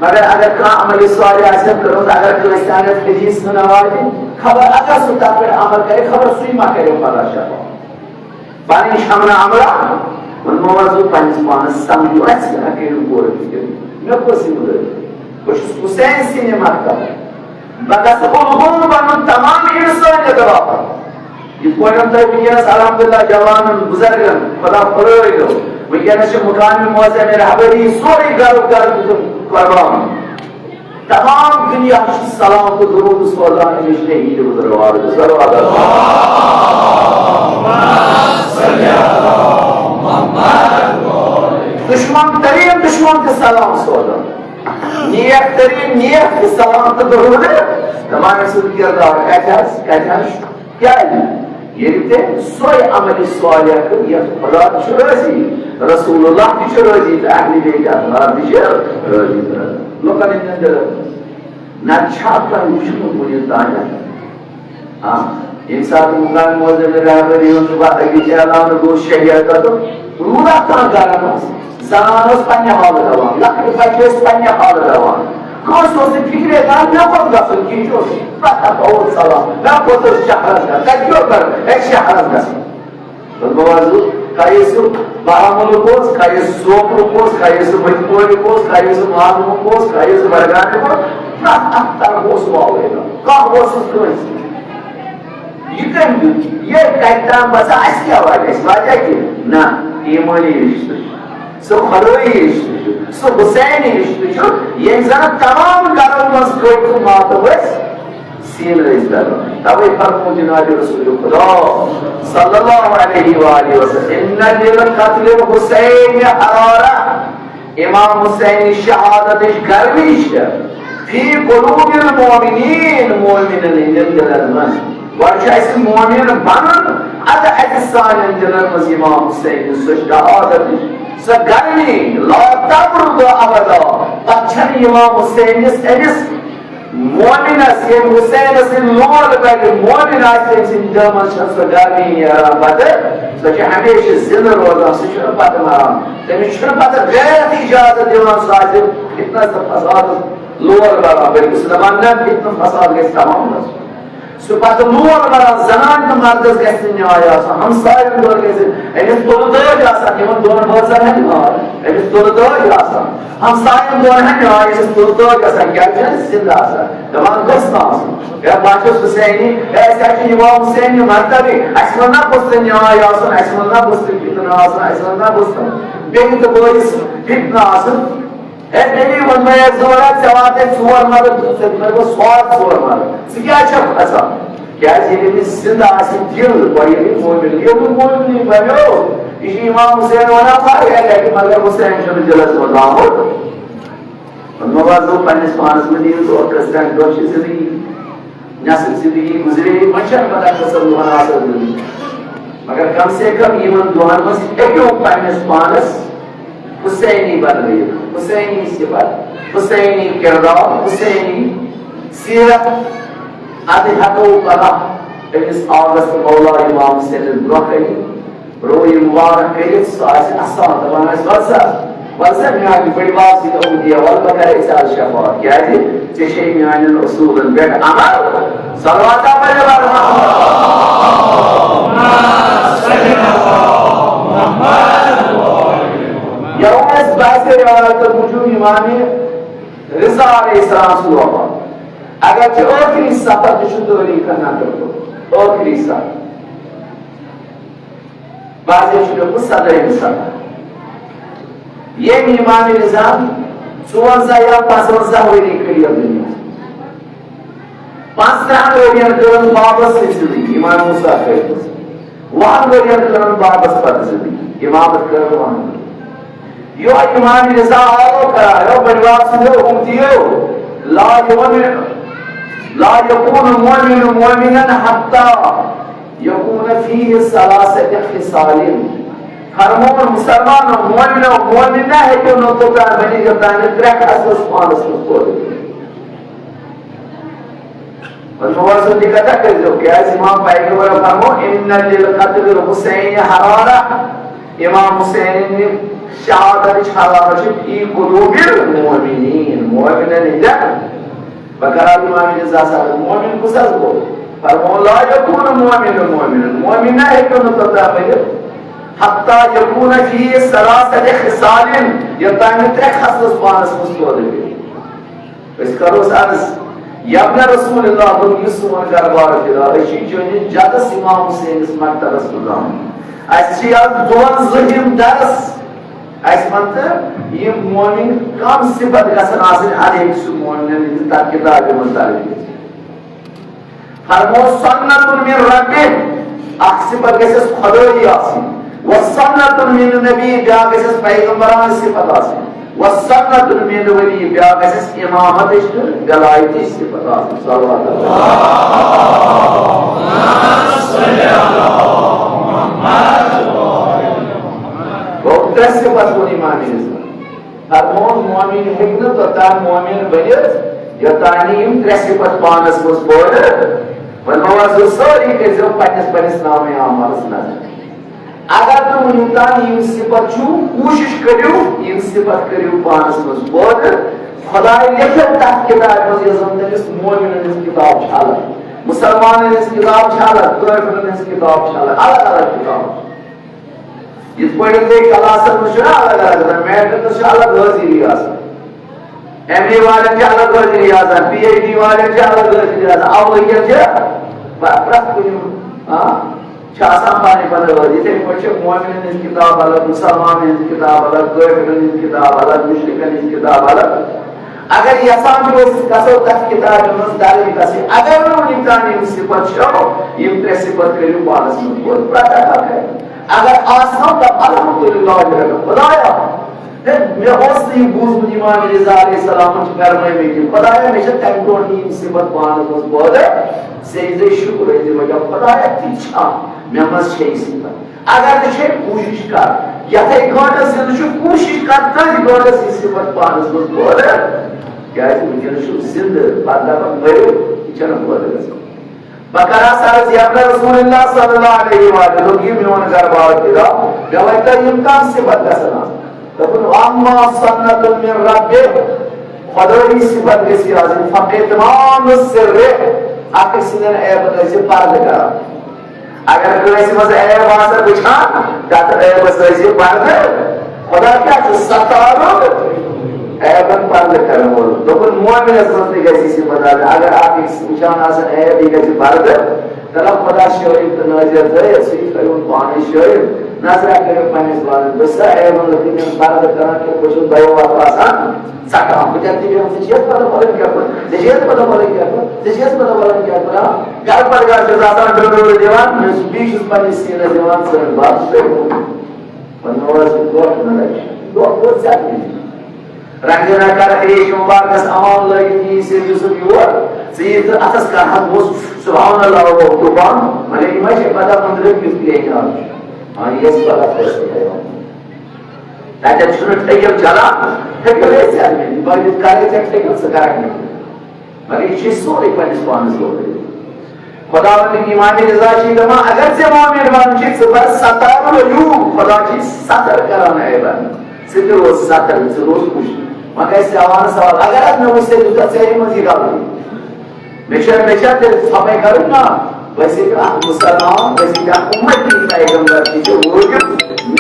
مگر اگر کانٛہہ عملِ صالح آسہِ ہا کٔرمٕژ، اگر کٲنٛسہِ تام یتھ حدیث سٕنٛز آواز دِنۍ، خبر اگر سُہ تتھ پٮ۪ٹھ عمل کرِ، خبر سُے ما کرِ پگاہ شفاعت۔ پنٕنۍ شمنہٕ عملہ، وۄنۍ ما وَنہٕ بہٕ پننِس پانس سمجھو، اَسہِ کیٛاہ کٔرِو غورٕ فِکر؟ مےٚ کۄس ذمہٕ دٲری؟ بہٕ چھُس حسین سٕنٛدِ مکتبہٕ۔ بہٕ گژھٕ اُلگوم بنُن تمام انسانیت باپتھ۔ یِتھ پٲٹھۍ تۄہہِ وٕنکیٚنس الحمدللہ جوانن، بزرگن، خدا پھٔلٲوِو۔ وٕنکیٚنس چھِ مقامی معظم رہبری سورُے گرٕ گرٕ دیُتُن قربان۔ تمام دنیا چھُ سلام تہٕ درود سوزان أمِس شہید بزرگوار صلوات۔ دشمن ترین دشمن تہِ سلام سوزان، نیک ترین نیک تہِ سلام تہٕ درود۔ دپان أمۍ سُنٛد کردار کتہِ حظ، کتہِ حظ؟ کیٛازِ؟ ییٚلہِ تٔمۍ سۄے عملِ صالح کٔر، یَتھ خدا تہِ چھُ رٲضی، رسول اللہ تہِ چھُ رٲضی تہٕ اہلِ بیت اطہار تہِ چھِ رٲضی تہٕ رٲضی۔ لُکن ہٕنٛدٮ۪ن دِلن منٛز۔ نتہٕ چھا تۄہہِ وُچھمُت وُنیُک تام؟ آ، ییٚمہِ ساتہٕ مقام معظم رہبری ہُنٛد وعدٕ اعلان گوٚو شریعتُک، روٗدا کانٛہہ گرم اوس؟ زنان ٲس پننہِ حالہٕ روان، لۄکٕٹۍ بچہِ ٲسۍ پننہِ حالہٕ روان۔ کٲنٛسہِ اوس نہٕ فِکرے تران مےٚ کوٚت گژھُن، کِہیٖنۍ اوس نہٕ۔ پتہ اوس سلام، مےٚ کوٚت اوس شہرس گژھُن، کتہِ کیٛاہ کرُن؟ ہے، شہرس گژھُن۔ دوٚپمو حظ، کھایے سُہ بارہمولہُک اوس، کھایے سُہ سوپرُک اوس، کھایے سُہ مٔتۍ پورِیُک اوس، کھایے سُہ ماگمُک اوس، کھایے سُہ بڈگامیُک اوس، پرٛٮ۪تھ اکھ طرف اوس واوٕے۔ کانٛہہ اوس نہٕ کٲنٛسہِ۔ یہِ کٔمۍ دیُت؟ یہِ کَتہِ تام باسان، اَسہِ کیٛاہ واتہِ؟ اَسہِ واتیٛا کینٛہہ؟ نہ، ایٖمٲنی رِشتہٕ چھُ۔ سُہ خۄدٲیی رِشتہٕ چھُ، سُہ حُسینی رِشتہٕ چھُ، ییٚمۍ زَن تمام گَرَن منٛز کٔٹۍ تہٕ ماتہٕ ؤسۍ۔ سیٖن ٲسۍ دَران۔ تَوَے فرموو جناب رسول خدا صلی اللہ علیہ وآلہ وسلم، "ان للقتل الحسین حرارہ۔" امام حسین شہادتٕچ گرمی چھِ فی قلوب المؤمنین، مومنن ہٕنٛدٮ۪ن دِلن منٛز۔ گۄڈٕ چھُ اَسہِ مومن بنُن، اَدٕ اَتہِ سانٮ۪ن دِلن منٛز امام حسین سٕنٛز شہادتٕچ سۄ گرمی لا تبرد ابدا۔ پتہٕ چھَنہٕ امام حسینس، أمِس مومنس، ییٚمہِ حسینس سۭتۍ لول بڑِ، مومن آسہِ، تٔمۍ سٕنٛدِ دِلہٕ منٛز چھَنہٕ سۄ گرمی نیران پتہٕ۔ سۄ چھِ ہمیشہِ زِندٕ روزان، سُہ چھُنہٕ پتہٕ مران۔ تٔمِس چھُنہٕ پتہٕ غیرت اجازت دِوان، سُہ آسہِ فتنس تہٕ فسادس لول بڑان، بلکہِ سُہ دپان، نہ، فتنہٕ فساد گژھِ تمام گژھُن۔ سُہ پتہٕ لول بڑان، زنان تہٕ مردس گژھِ نہٕ نیاے آسُن، ہمساین دۄن گژھِ، أمِس تُلہٕ دٲج آسان، یِمن دۄن بٲژن ہٕنٛدۍ مال، أمِس تُلہٕ دٲج آسان۔ ہمساین دۄن ہا نیاے، أمِس تُلہٕ دٲج آسان، کیازِ چھُ اَسہِ زِندٕ آسان؟ دپان گوٚژھ نہٕ آسُن۔ ہے، بہٕ ہا چھُس حسینی، ہے، اَسہِ ہا چھُ امام حسین یہِ مرتبہٕ، اَسہِ ووٚن نا گوٚژھ نہٕ نیاے آسُن، اَسہِ ووٚن نا گوٚژھ نہٕ فتنہٕ آسُن، اَسہِ ووٚن نا گوٚژھ نہٕ بیٚنہِ تہٕ بٲیِس فتنہٕ آسُن۔ ہے، تیٚلی ووٚن مےٚ، ہے، زٕ وَرا، ژےٚ واتَے ژور مرد، ژےٚ دِمَے بہٕ سواد ژور مرد۔ ژٕ کیٛازِ چھَکھ کھسان؟ کیٛازِ ییٚلہِ أمِس زِندٕ آسہِ دِل، گۄڈٕ ییٚلہِ مومِن، ییٚلہِ نہٕ مومِنٕے بَنیو، یہِ چھُ امام حسین وَنان واریاہ لَٹہِ، مگر حسین چھُنہٕ دِلَس منٛز آمُت۔ وۄنۍ ما وَزو پنٛنِس پانَس منٛز یہِ زور کٔژ تام دۄہ چھِ زِندگی، نٮ۪صٕف زِندگی گُزرے، وۄنۍ چھَنہٕ پَتہ کٔژَن دۄہَن آسو زِندگی۔ مگر کم سے کم یِمَن دۄہَن منٛز ہیٚکِو پنٛنِس پانَس حسینی بنٲیِتھ، حسینی صفت، حسینی کردار، حسینی سیرت۔ اَدٕ ہٮ۪کو پگاہ أمِس آغس تہٕ مولا امام حسینَس برونٛہہ کَنہِ رویہِ مُبارک کٔرِتھ، سُہ آسہِ اَسان، دَپان آسہِ، "وَلہٕ سا، وَلہٕ سا میٛانہِ بٔڈِ بَب سٕنٛدِ اُمتی، وَلہٕ بہٕ کَرٕ ژےٚ آز شفاعت، کیٛازِ ژےٚ چھے میٛانٮ۪ن اصوٗلَن پٮ۪ٹھ عمل۔" صلوات پَرِ۔ یَوم اَسہِ باسہِ روایتَن موٗجوٗب امام رضا علیہ السلام سُنٛد وفات۔ اگر چھُ ٲخری سفر تہِ چھُ تٲریٖخَن نقل کوٚرمُت۔ ٲخری سفر۔ بعضے چھُ لیوٚکھمُت سَدٲہِم سفر۔ ییٚمۍ امام رضا ژُوَنزاہ یا پانٛژوَنزاہ ؤری کٔرۍ یَتھ دُنیاہَس منٛز۔ پانٛژترٕٛہَن ؤرین کٔرٕن بابَس سۭتۍ زِندگی، امام موسیٰ کٔرٕن۔ وُہَن ؤرین کٔرٕن بابَس پتہٕ زِندگی، امامت کٔرٕن وُہَن ؤرین۔ یُہے امام رضا آلو کران، یو بڑِ بَب سٕنٛدیو اُمتیو، لا یؤمن، لا یکون مؤمن مؤمنا حتی یکون فیہ ثلاثۃ خصال۔ فرمون، مسلمان مومن مومنہ ہیٚکِو نہٕ توٚتام بٔنِتھ، یوٚتام نہٕ ترٛےٚ خصلت پانَس منٛز پٲدٕ کٔرِو۔ وۄنۍ موضوع تہِ کتھا کٔرۍزیو، کیٛازِ امام پیغمبر فرمو، "ان للقتل الحسین حرارہ"، امام حسین نہِ شہادتٕچ حرارت چھِ فی قلوب المؤمنین، مومنن ہٕنٛدٮ۪ن۔ بہٕ کرٕ امام رضا صاحب، مومن کُس حظ گوٚو؟ فرمو، "لا یکون مؤمن مؤمنا"، مومن نہ ہیٚکِو نہٕ توٚتام بٔنِتھ، حتی یکون فی ثلاثۃ خصال، یوٚتام نہٕ ترٛےٚ خصلت پانس منٛز پٲدٕ گٔے۔ أسۍ کرو عرض، یبن رسول اللہ، دوٚپُن، یُس سون گرٕ بار فِلحال، أسۍ چھِ چٲنِس جدس امام حسینس مکتبس منٛز آمٕتۍ۔ اَسہِ چھِ یتھ دۄن ذہین درس۔ اَسہِ وَن تہٕ یہِ مومن کم صفت گژھن آسٕنۍ، اَدٕ ہیٚکہِ سُہ مومنن ہٕنٛدِ تتھ کتابہِ منٛز درج گٔژھِتھ۔ فرمو، سنت من ربہ، اکھ صفت گژھٮ۪س خدٲیی آسٕنۍ، و سنت من نبی، بیٛاکھ گژھٮ۪س پیغمبرانہٕ صفت آسٕنۍ، و سنت من ولی، بیٛاکھ گژھٮ۪س امامتٕچ تہٕ ولایتٕچ صفت آسٕنۍ۔ صلوات اللہ۔ گوٚو ترٛےٚ صفت ووٚن امام رضا۔ فرمون، مومن ہیٚکہِ نہٕ توٚتام مومن بٔنِتھ، یوٚتام نہٕ یِم ترٛےٚ صفت پانس منٛز پٲدٕ۔ وۄنۍ ما وَنہٕ سٲری کٔرۍزیو پننِس پننِس نامہ اعمالس نظر۔ اگر نہٕ وُنیُک تام یِم صفت چھُو، کوٗشِش کٔرِو، یِم صفت کٔرِو پانس منٛز پٲدٕ۔ خداے لیکھن تتھ کتابہِ منٛز، یۄس زن تٔمِس مومنن ہٕنٛز کتاب چھِ الگ، مسلمانن ہٕنٛز کتاب چھِ الگ، کٲفرن ہٕنٛز کتاب چھِ الگ، الگ الگ کتاب۔ یِتھ پٲٹھۍ تُہۍ کلاسن منٛز چھِو نا الگ الگ آسان، میٹرکس چھِ الگ حٲضری آسان، ایم اے والٮ۪ن چھِ الگ حٲضری آسان، پی ایچ ڈی والٮ۪ن چھِ الگ حٲضری آسان، اولٕکٮ۪ن چھِ پرٛ-، پرٛٮ۪تھ کُنہِ، آ، چھِ آسان پنٕنۍ پنٕنۍ حٲضری۔ یِتھَے پٲٹھۍ چھِ مومنن ہٕنٛز کِتاب الگ، مُسلمانن ہٕنٛز کِتاب الگ، کٲفرن ہٕنٛز کِتاب الگ، مُشرِکن ہٕنٛز کِتاب الگ۔ اگر یژھان چھِو أسۍ گژھو تَتھ کِتابہِ منٛز درٕج گژھٕنۍ، اگر نہٕ وٕنیُک تام یِم صفت چھَو، یِم ترٛےٚ صفت کٔرِو پانَس منٛز پوٗرٕ۔ پرٛٮ۪تھ اکھ اکھ کٔرِو۔ اگر آسنو تہٕ الحمدللہ رب، خدایا، ہے، مےٚ اوس نہٕ یہِ بوٗزمُت، امام رضا علیہ السلامن چھِ فرمٲومٕتۍ یِم۔ خدایا، مےٚ چھِ تَمہِ برونٛٹھ یِم صفت پانَس منٛز پٲدٕ، ژےٚ زِ شُکر زِ وجہ خدایا، تہِ چھا مےٚ منٛز چھےٚ یہِ صفت؟ اگر نہٕ چھے، کوٗشِش کر۔ یتھے گٲنٹس زندٕ چھُ، کوٗشِش کر تٔتھۍ گٲنٹس یہِ صفت پانس منٛز پٲدٕ۔ کیازِ وٕنکیٚنس چھُ زندٕ، پتہٕ دپان مٔرِو، یہِ چھنہٕ پٲدٕ گژھان۔ بہٕ کرٕ ہا عرض، یا رسول اللہ صلی اللہ علیہ وآلہ، دوٚپ یہِ میون گرٕ بار تہِ درٛاو، مےٚ ؤنۍ تو یِم کم صفت گژھن آسٕنۍ؟ دوٚپُن، اما سنت من ربک، خدٲیی صفت گژھِ یہِ آسٕنۍ، فقط تمام سر، اکھ أکۍ سٕنٛدٮ۪ن عیبن ٲسۍ زِ پردٕ کران۔ اگر کٲنٛسہِ منٛز عیب آسہِ وٕچھان، تتھ عیبس ٲسۍ زِ پردٕ۔ خدا کیٛاہ چھُ؟ ستارُن، عیبن پردٕ کرن وول۔ دوٚپُن، مومنس منٛز تہِ گژھِ یہِ صفت آسٕنۍ۔ اگر اکھ أکِس وٕچھان آسن عیب، یہِ گژھِ پردٕ۔ دپان، خدا شٲہد تہٕ نٲظر تھٲیِتھ، سُہ یہِ تھٲیِوُن پانے شٲہد۔ نظرہ کٔرِو پننِس پانس، بہٕ چھُسا عیبن لٔکرِ ہُنٛد پردٕ کران کِنہٕ بہٕ چھُس دۄیو اَتھو آسان ژٹان؟ بہٕ کیٛاہ تہِ بیٚہمہٕ، ژےٚ چھِ یَتھ پتہٕ وَلُن کیٛاہ پَتہٕ؟ ژےٚ چھِ یَتھ پتہٕ وَلُن کیٛاہ پَتہٕ؟ ژےٚ چھِ یَتھ پتہٕ وَلُن کیٛاہ پَتہٕ؟ گرٕ پتہٕ گرٕ چھُس آسان ڈُلہٕ ڈُلہٕ دِوان، مےٚ چھُ بیٚیہِ چھُس پننِس سیٖنَس دِوان ژٕرَن بَتھ۔ وۄنۍ مےٚ اوس یہِ دۄکھ نہ لَگہِ، دۄکھ گوٚو ژےٚ نِش۔ رنٛگہٕ نہ کَر ترٛیش مُبارکَس اَمان لٲگِتھ یی سیٚدِ یوسُف یور، ژٕ ییٖتھ اَتھَس کَرہَس بوس سبحان اللہ و دُکان، مگر یہِ ما چھِ پَتہ أنٛدرٕ کیُتھ لیٚنۍ آز چھُ۔ ہاں، یہِ گژھِ پَتہ فٲصلہٕ تۄہہِ وَنُن۔ تَتٮ۪تھ چھُنہٕ ٹھٔکِل چَلان، ٹھٔکِل ٲسۍ ژےٚ مےٚ، بہٕ کَرٕ ژےٚ ٹھٔکِل، ژٕ کَرَکھ مےٚ۔ مگر یہِ چھُ سورُے پننِس پانس لوٚگمُت۔ خداوند امام رضا چھِ دپان، اگر ژےٚ مومن بنُن چھُے، ژٕ بر ستار العیوب، خدا چھُے ستر کران عیبن۔ ژٕ تہِ روز ستر، ژٕ روز خوش۔ وۄنۍ گژھِ سوال سوال، اگر حظ مےٚ وٕچھ ژےٚ دیُتتھ ژیرِ منٛز یہِ غلطی، مےٚ چھےٚ، مےٚ چھےٚ تیٚلہِ ژھۄپے کرٕنۍ نا؟ بہٕ چھُس اکھ مسلمان، بہٕ چھُس اکھ اُمتی پیغمبر تہِ چھُ وٲجِب۔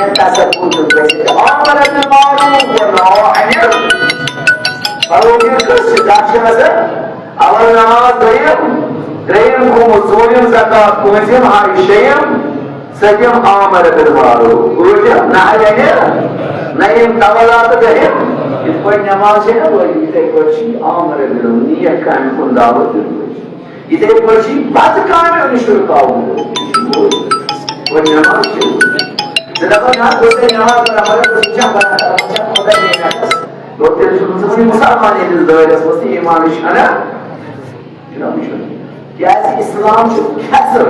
مےٚ کسا کوٚر تہٕ بہٕ چھُس عامر بالمعروف و نہی عن المنکر۔ فروغ کٔژ چھِ؟ دَہ چھِ نظر۔ اول نماز، دوٚیِم، ترٛیٚیِم خمس، ژوٗرِم زکات، پٲنٛژِم حج، شیٚیِم، سٔتِم عامر بالمعروف، ٲٹھِم نہی عن، نہِم طولا تہٕ دٔہِم۔ یِتھ پٲٹھۍ نماز چھےٚ نا وٲجِب، یِتھَے پٲٹھۍ چھِ عامر بالمعروف، نیک کامہِ کُن دعوت دیُن وٲجِب۔ یِتھَے پٲٹھۍ چھِ بدکامہِ ہُنٛد شُرکاوُن۔ وۄنۍ نٮ۪ماز چھِ۔ ژٕ دَپان، نہ، بہٕ چھُس نٮ۪ماز پَران، مگر بہٕ چھُس وٕچھان، بہٕ، بہٕ چھُس خۄدا یہِ نٮ۪ماز۔ گوٚو تیٚلہِ چھُ مُسلمان، ییٚلہِ دٲرِس منٛز تہِ ایٖمان چھُ اَنان، چھُنہ وٕچھُن۔ کیٛازِ اِسلام چھُ کھٮ۪ژر،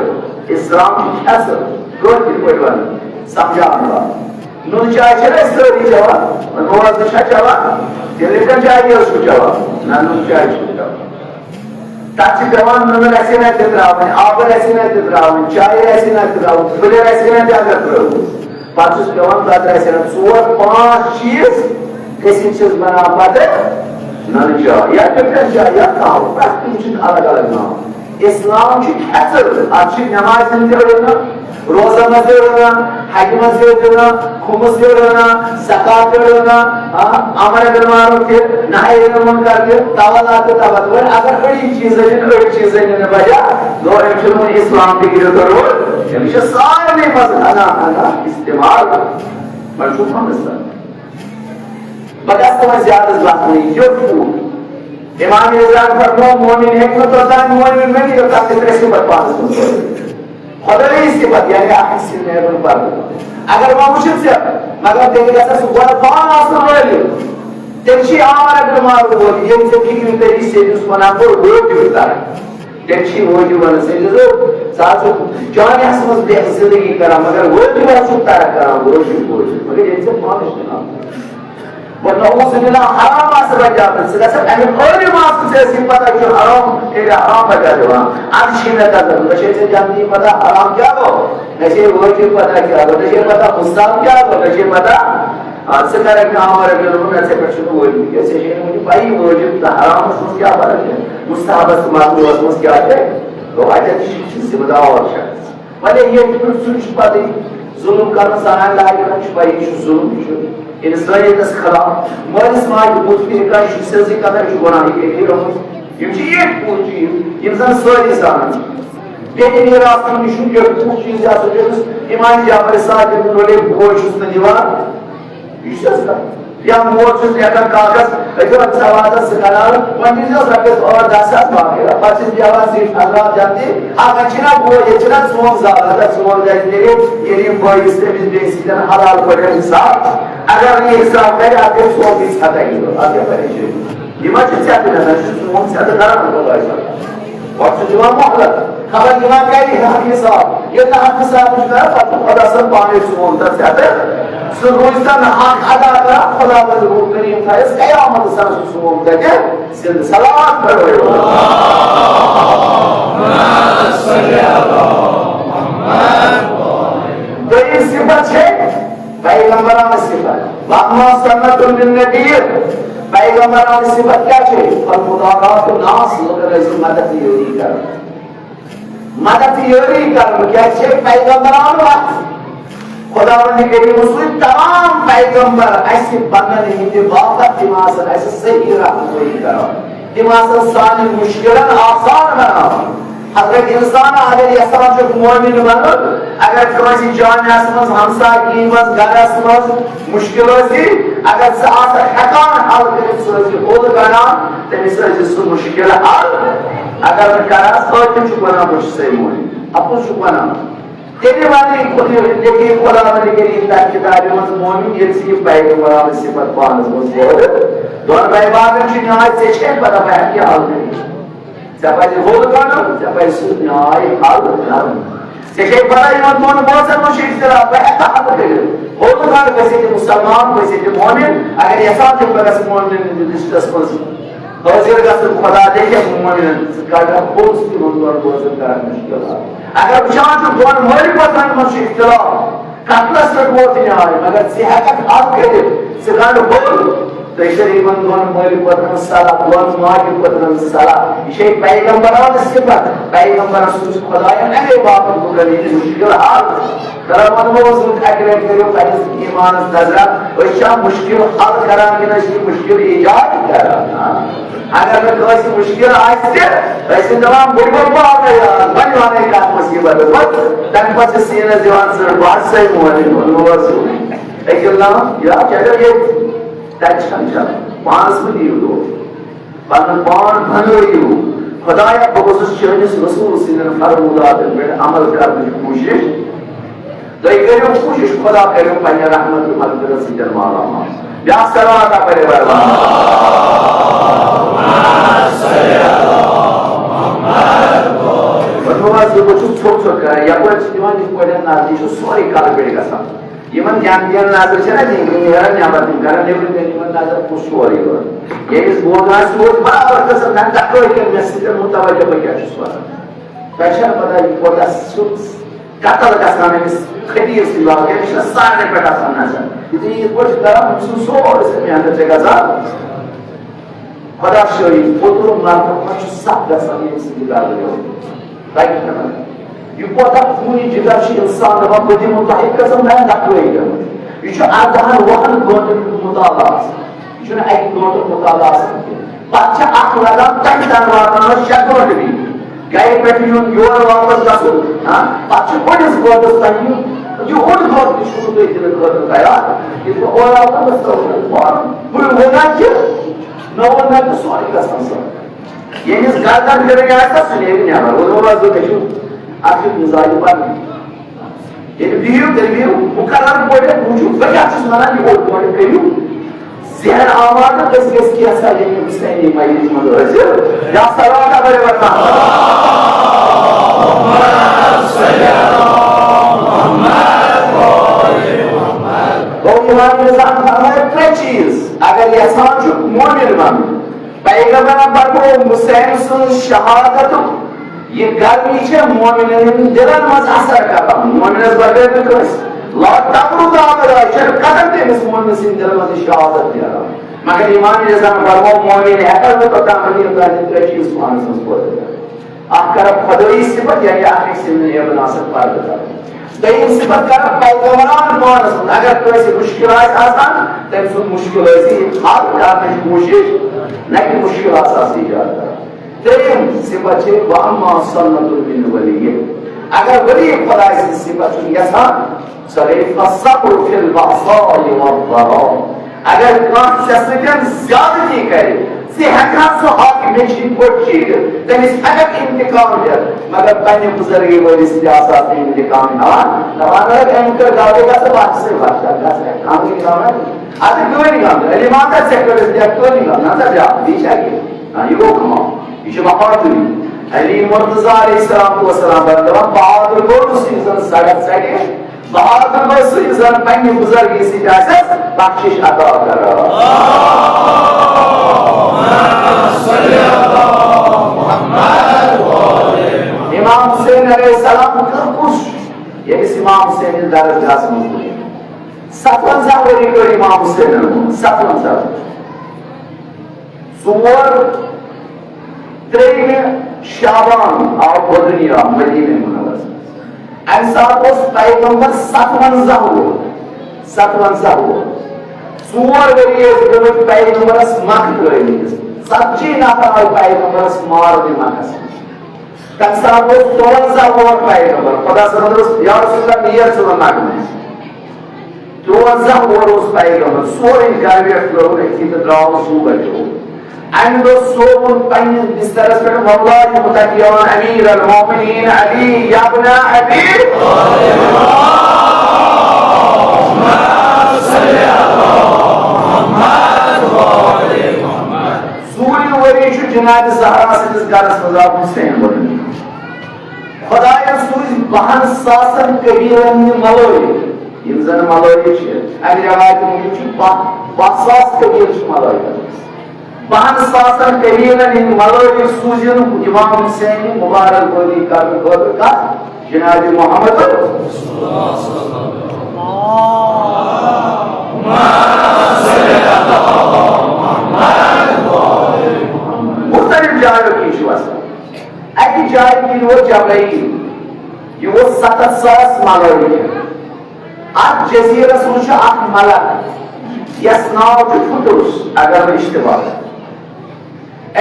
اِسلام چھُ کھٮ۪ژر۔ کٲشِر پٲٹھۍ وَنہٕ، سَمجھاونہٕ آو۔ نُن چاے چھِنہ أسۍ سٲری چٮ۪وان، روزٕ چھا چٮ۪وان، ییٚلہِ نہٕ چاے یٲژ چھُ چٮ۪وان، نہ نُن چاے چھُ چٮ۪وان۔ تَتھ چھِ پٮ۪وان نُنہٕ رَژھِ ہنا تہِ ترٛاوٕنۍ، آبہٕ رَژھِ ہنا تہِ ترٛاوٕنۍ، چایہِ رَژھِ ہنا تہِ ترٛاوٕنۍ، پھٕلہِ رَژھِ ہنا تہِ اگر ترٛٲوٕس، پَتہٕ چھُس پٮ۪وان دۄدٕ رَژھِ ہنا۔ ژور پانٛژھ چیٖز گٔژھِتھ چھِس بَنان پَتہٕ نُنہٕ چاے یا ٹِکٹَن چاے یا قہوٕ، پرٛٮ۪تھ کُنہِ چھُ الگ الگ ناو۔ اِسلام چھُ کھٮ۪ژر، اَتھ چھِ نٮ۪مازِ ہٕنٛدۍ تہِ رَنان، روزن منٛز تہِ رَنان، حجہِ منٛز تہِ رَنان، خُمُس تہِ رَنان، زکات تہِ رَنان، آ، امر بالمعروف تہِ، نہی عن المنکر تہِ، تولا تہِ تبت۔ وۄنۍ اگر أڑی چیٖز أنِن، أڑۍ چیٖز أنِن نہٕ بجا، گوٚو أمۍ چھُنہٕ وُنہِ اِسلام تہِ گِرِتھ روٚٹمُت، أمِس چھِ سارنٕے منٛز ہنا ہنا استعمال۔ وۄنۍ چھُ پانَس تام۔ بہٕ گژھٕ نہٕ وۄنۍ زیادٕ زانٛہہ وۄنۍ یوٚت پوٗرٕ۔ امام رضا فرموو، مومن ہیٚکہِ نہٕ توٚتام مومن ؤنِتھ، یوٚتام تہِ ترٛےٚ صفت پانَس منٛز ٲسِتھ۔ خدٲیی صفت، یعنی اکھ أکۍ سٕنٛدۍ عیبن پردٕ۔ اگر وۄنۍ وٕچھِتھ ژےٚ، مگر تیٚلہِ گژھِ سُہ گۄڈٕ پانہٕ آسُن عٲلِم۔ تیٚلہِ چھُے عامر بالمعروف وٲجِب، ییٚلہِ ژےٚ فِکرِ تٔری سیٚدِس وَنان بہٕ وٲجِب ترک۔ تیٚلہِ چھُے وٲجِب وَنان سیٚدِس، ژٕ حظ چھُکھ جامعس منٛز بے زندگی کران، مگر وٲجِب حظ چھُکھ ترک کران، وٲجِب، وٲجِب۔ مگر ییٚلہِ ژےٚ پانَس چھُنہٕ آمُت۔ وۄنۍ نعوذ باللہ حرام آسہٕ بجاوان، ژٕ گژھکھ اَمیُک عٲلِم آسُن، ژےٚ ٲسی پتہ یہِ چھُ حرام، تیٚلہِ حرام بجاو دِوان۔ از چھِ مےٚ تَگان، مےٚ چھے ژےٚ جنتی پتہ حرام کیٛاہ گوٚو، مےٚ چھے وٲجِب پتہ کیٛاہ گوٚو، مےٚ چھے پتہ مُستحب کیٛاہ گوٚو، مےٚ چھے پتہ، آ، ژٕ کرکھ مےٚ عامر بالمعروف، نہ ژےٚ پٮ۪ٹھ چھُنہٕ وٲجِب کینٛہہ، ژےٚ چھے نہٕ وٕنہِ پَیی وٲجِب تہٕ حرامَس منٛز کیٛاہ فرق چھِ، مُستحبَس تہٕ مکروٗہَس منٛز کیٛاہ چھِ۔ گوٚو اَتٮ۪تھ چھِ، چھِ ذمہٕ دار شخص۔ وۄنۍ ییٚتہِ پٮ۪ٹھ سُہ چھُ پَتہٕ ظُلُم کَرُن، سانہِ لایقَن چھُ پَیی، یہِ چھُ ظُلُم، یہِ چھُ اِنسٲنیتَس خلاف۔ مٲلِس ماجہِ بُتھ پھِرِ کانٛہہ، یہِ چھُ سیٚزٕے کَتھا، یہِ چھُ گۄناہ، یہِ کٔرِتھ یہِ رَوُن۔ یِم چھِ ییٚتہِ پوٗرٕ چیٖز، یِم زَن سٲری زانان چھِ۔ بیٚیہِ میٖراث کُن، یہِ چھُنہٕ یہِ پوٗرٕ چیٖز، یہِ ہسا چھُ أمِس اِمام جعفر صادق یُن ؤلِو بوے چھُس نہٕ دِوان۔ یہِ چھُ سیٚزٕ کَتھا۔ یا مول چھُس لیکھان کاغذ، أکِس سوادس زٕ کنال، وۄنۍ دِیٖزیوس رۄپیَس ٲٹھ دَہ ساس باقٕے۔ پتہٕ چھِس بیٚہوان زِٹھۍ حضرات جلدی، اَتھ وۄنۍ چھِنہ بوے، ییٚتہِ چھِنہ ژون زال، اگر ژون گژھِ تیٚلہِ، ییٚلہِ یِم بٲیِس تٔمِس بیٚیہِ سۭتۍ حلال پٲٹھۍ حساب، اگر نہٕ یہِ حساب کرِ، اَتھ گژھِ سورُے ژھٮ۪تھا یہِ، اَتھ کیٛاہ پریشٲنی؟ یہِ ما چھِ ژھٮ۪تہٕ گژھان، یہِ چھُ ژون ژھٮ۪تہٕ کران خۄداے سَتان۔ پتہٕ چھُ دِوان مۄہلت، خبر دِوان کَرِ حق حساب۔ ییٚلہِ نہٕ حق حساب چھُ کران، پتہٕ چھُ خۄدا صٲب پانے سون تَتھ ژےٚ تہٕ سُہ روٗزِ تَن حق ادا کران۔ خۄداوند رحوٗم کریٖم تھایَس قیامت سان سُہ سون تَتہِ زِندٕ۔ صلوات پٔرِو۔ دوٚیِم صفت چھے پیغمبرانہٕ صفت، واما سنت النبی، پیغمبرانہٕ صفت کیٛاہ چھے؟ المدارات الناس، لُکن ٲسۍ مدد یٲری کران۔ مدد یٲری کران کیٛاہ چھے؟ پیغمبرانہٕ وتھ۔ خداوند کریٖمس سۭتۍ تمام پیغمبر اسہِ بنن ہٕنٛدِ باپتھ، تِم آسن اسہِ صحیح رہنمٲیی کران، تِم آسن سانٮ۪ن مُشکلن آسان بناوان۔ حضرت انسان اگر یژھان چھُ مؤمن بنُن، اگر کٲنٛسہِ جامعس منٛز، ہمساگی منٛز، گرس منٛز مُشکل ٲسی، اگر سُہ آسہِ ہٮ۪کان حل کٔرِتھ، سُہ ٲسۍ حل کڑان، تٔمِس ٲسۍ سُہ مُشکل حل۔ اگر نہٕ کران، سُہ تٔمِس چھُ ونان، بہٕ چھُسے مؤمن، اَپُز چھُ ونان۔ تیٚلہِ ونہِ خۄد-، لیکھِ خۄداوند کریٖم تَتھ کِتابہِ منٛز مؤمن، ییٚلہِ سُہ یہِ پیغمبرانہٕ صفت پانس منٛز پٲدٕ۔ دۄن بٲے بارنٮ۪ن چھُ نیاے، ژےٚ چھے پتہ بہٕ ہٮ۪کہٕ یہِ حل کٔرِتھ۔ ژےٚ پزِ حل کرُن، ژےٚ پزِ سُہ نیاے حل کرُن۔ ژےٚ چھے پتہ یِمن دۄن بٲژن منٛز چھُ اختلاف، بہٕ ہٮ۪کہٕ حل کٔرِتھ۔ حل کر، گژھِ تہِ مسلمان، گژھِ تہِ مؤمن، اگر یژھان چھُ بہٕ گژھٕ مؤمنن ہٕنٛدِس لسٹس منٛز۔ حٲضِر گژھن خدا لیکھن مؤمنن، ژٕ کڑکھ پوٚز تِمن دۄن بٲژن کرن مُشکلات۔ اگر وٕچھان چھُ دۄن مٲلۍ پۄترن منٛز چھُ اختلاف، قتلس پٮ۪ٹھ ووت نیاے، مگر ژٕ ہٮ۪ککھ حل کٔرِتھ، ژٕ گنڈ بوٚل۔ تُہۍ کٔرِو یِمن دۄن مٲلۍ پۄترن صلاح، دۄن ماجہِ پۄترن صلاح۔ یہِ چھے پیغمبرانہٕ صفت، پیغمبرن سوٗز خداین اَمے باپتھ بہٕ کَرٕ یہِ مُشکِل حل۔ ترٛاوان اوس اَکہِ لَٹہِ کٔرِو پنٛنِس ایٖمانَس نظرہ، أسۍ چھا مُشکِل حل کران کِنہٕ أسۍ چھِ مُشکِل ایجاد کران؟ اگر نہٕ کٲنٛسہِ مُشکِل آسہِ تہِ، أسۍ چھِ دَپان، "بٔڈۍ بَب باو نہ یاد، وۄنۍ وَنَے کَتھ مُصیٖبت ٲس۔" تَمہِ پَتہٕ چھِ سیٖنَس دِوان ژٔٹ، "بہٕ ہسا چھُسَے مولوی، ووٚنمُو حظ یہِ۔ أکِس دَپان، یا کیٛاہ گوٚو ییٚتہِ؟ تَتہِ چھَنہٕ چَلان، پانَس مہٕ دِیِو دھوکہٕ۔" پنُن پان بنٲیِو۔ خدایا، بہٕ گوٚژھُس چٲنِس رسول سٕنٛدٮ۪ن فرموداتن پٮ۪ٹھ عمل کرنٕچ کوٗشِش۔ تُہۍ کٔرِو کوٗشِش، خدا کٔرِو پننہِ رحمت تہٕ مغفرت سۭتۍ مالا مال۔ بیٛاکھ صلوات پٔرِو۔ وۄنۍ حظ، بہٕ چھُس ژھوٚٹ ژھوٚٹ کران، یپٲرۍ چھِ دِوان یِتھ پٲٹھۍ نظر، یہِ چھُ سورُے کلہٕ پٮ۪ٹھ گژھان۔ یِمن جنتین نظر چھےٚ نا دِنۍ، یِم نیرن نٮ۪بر، تِم کرن نیبرٕ کَنہِ یِمن نظر، کُس چھُ اورٕ یور۔ ییٚمِس بوزان آسہِ، سُہ روزِ برابر قٕسم، نہ دَکٲے کٔرِتھ مےٚ سۭتۍ مُتوجہ، بہٕ کیٛاہ چھُس وَنان۔ تۄہہِ چھےٚ نہ پتہ، یہِ کوٗتاہ سیوٚد قتل گژھان أمِس خٔدیٖر سٕنٛدِ باپتھ، أمِس چھےٚ سارنٕے پٮ۪ٹھ آسان نظر۔ یُتھُے یہِ یِتھ پٲٹھۍ چھُ کران، أمۍ سُنٛد سورُے سُہ محنت چھےٚ گژھان۔ خۄدا شٲہِد، پوٚتُر مرنُک ما چھُ سَکھ گژھان ییٚمہِ سۭتۍ یہِ گردٕ گوٚو؟ تۄہہِ کیٛاہ وَنان؟ یہِ کوتاہ خوٗنی جِگر چھُ اِنسان دَپان، بہٕ دِمہٕ تۄہہِ قسم، تۄہہِ دَکوے کٔرمٕژ۔ یہِ چھُ اَردَہَن وُہَن گٲنٛٹَن ہُنٛد مُطالعہٕ آسان۔ یہِ چھُنہٕ اَکہِ گٲنٛٹُک مُطالعہٕ آسان کینٛہہ۔ پَتہٕ چھِ اَتھ لَگان تَمہِ تام واتناونَس شےٚ گٲنٛٹہٕ بیٚیہِ۔ گَرِ پٮ۪ٹھ یُن، یور واپَس گژھُن، ہاں؟ پَتہٕ چھُ بٔڑِس گٲنٛٹَس تام یُن۔ یہِ اوٚڑ گٲنٛٹہٕ تہِ چھُنہٕ تُہۍ دِنہٕ خٲطرٕ تیار۔ ییٚلہِ بہٕ اورٕ آوُس، بہٕ وَنان کہِ نوٚو نَتہٕ سورُے گژھان سورُے۔ ییٚمِس گردن پھِرٕنۍ آسہِ، سُہ نیرِ نٮ۪بر۔ وۄنۍ وَنو حظ، بہٕ کٔرِو اَتھ کیُتھ مِزاج پَنُن۔ ییٚلہِ بِہِو، تیٚلہِ بِہِو، مُقرر پٲٹھۍ وٕچھِو، بہٕ کیٛاہ چھُس وَنان، یہِ اوٚڑ پٲٹھۍ کٔرِو۔ ذہن آمادٕ، أسۍ گٔژھۍ کینٛژھا ییٚمہِ حُسینی مجلِس منٛز حٲضِر۔ یا صلوات پٔرِو۔ گوٚو، امام رضا فرمٲے ترٛےٚ چیٖز، اگر یژھان چھُ مؤمن بنُن، پیغمبرن پرموو حسین سٕنٛز شہادتُک، یہِ گرمی چھےٚ مومنن ہٕنٛدٮ۪ن دِلن منٛز اثر کران۔ مومنس بغٲر نہٕ کٲنٛسہِ۔ لا تبرد ابدا، یہِ چھنہٕ قدم تٔمِس مومنہٕ سٕنٛدِ دِلہٕ منٛز یہِ شہادت نیران۔ مگر امام رضا فرموو، مومن ہٮ۪کن نہٕ توٚتام ؤنِتھ، یوٚتام نہٕ ترٛےٚ چیٖز پانس منٛز پٲدٕ کرن۔ اکھ کرن خۄدٲیی صفت، یعنی اکھ أکۍ سٕنٛدٮ۪ن عیبن آسن پردٕ کرُن۔ دوٚیِم صفت کرن پیغمبران پانس منٛز۔ اگر کٲنٛسہِ مُشکل آسہِ آسان، تٔمۍ سُنٛد مُشکل ٲسۍ حل کرنٕچ کوٗشِش، نہ کہِ مُشکل آسہِ آسہِ ایجاد کران۔ ترٛیٚیِم صفت چھِ، "واما سنت من ولی"۔ اگر ولی خداے سٕنٛز صفت چھُ یژھان، سۄ گٔے، "فالصبر فی البأساء والضراء"۔ اگر کانٛہہ ژےٚ سۭتۍ زیادتی کرِ، ژٕ ہٮ۪کہٕ ہا سُہ حق مےٚ چھِ یِتھ پٲٹھۍ چیٖرِتھ، تٔمِس ہٮ۪ککھ انتقام دِتھ، مگر پننہِ بُزرگی وٲلِس تہِ آسہٕ ہا ژٕ انتقام ہٮ۪وان۔ دپان ٲسۍ، أمۍ کٔر غلطی، گژھ بخشٕے، بخشا، گژھ، کانٛہہ انتقام نہ۔ اَدٕ کٕہٕنۍ غم، علی ماتا ژےٚ کٔرٕس یا کٕہٕنۍ غم، نہ سا بیٛاکھ، یہِ چھا یہِ؟ نہ، یہِ گوٚو کمال، یہِ چھِ بہادُری۔ علی مرتضیٰ علیہ السلام والسلام پتہٕ دپان، بہادُر گوٚو نہٕ سُہ یُس زن سڑک ژٹہِ، بہادُر گوٚو سُہ یُس زن پننہِ بُزرگی سۭتۍ آسٮ۪س بخشش عطا کران۔ امام حسین علیہ السلام کُس؟ ییٚمِس امام حسین درس گاہس منٛز وُچھ۔ ستونزہ ؤری کٔر امام حسینن عمر، ستونزہ۔ ژور، ترٛیٚیِمہِ شعبان آو بدنیا مدینہ منورس منٛز۔ امہِ ساتہٕ اوس پیغمبر ستونزہ وُہُر، ستونزہ وُہُر۔ ژور ؤری ٲسۍ گٔمٕتۍ پیغمبرس مکہ ترٲومٕتِس۔ ژتجی نفر آیہِ پیغمبرس مارنہِ مکس منٛز۔ تمہِ ساتہٕ اوس ژُوَنزاہ وُہُر پیغمبر۔ خدا صٲبن دوٚپُس، یا رسول اللہ، نیر ژٕ وۄنۍ مکہٕ منٛز۔ ژُوَنزاہ وُہُر اوس پیغمبر، سورُے گرٕ ویٹھ ترٲوٕن أتھی تہٕ درٛاو صُبحٲے۔ امہِ دۄہ سووُن پننِس بسترس پٮ۪ٹھ، مولا یہِ متقیان امیر المومنین علی یابن ابی۔ ژوٗرِم ؤری چھُ جناب زہرا سٕنٛدِس گرس منٛز آو حسین ورنہٕ۔ خدایَن سوٗزۍ بَہَن ساسَن قبیٖلَن ہٕنٛدۍ ملٲیِک، یِم زَن ملٲیِک چھِ، اَمہِ رٮ۪وایتہِ موٗجوٗب چھِ بَہہ، بَہہ ساس قبیٖلہٕ چھِ ملٲیِک۔ بَہَن ساسَن قبیٖلَن ہٕنٛدۍ ملٲیِک سوٗزِن اِمام حُسینہِ مُبارک بٲدی کرنہٕ خٲطرٕ کَتھ؟ جناب محمد۔ مُختٔلِف جایو کِنۍ چھِ وَسان۔ اَکہِ جایہِ کِنۍ ووت جبرائیل، یہِ ووت ستتھ ساس ملٲیِک۔ اَتھ جزیٖرَس منٛز چھُ اَکھ ملک، یَس ناو چھُ فطرس، اگر نہٕ اشتباہ۔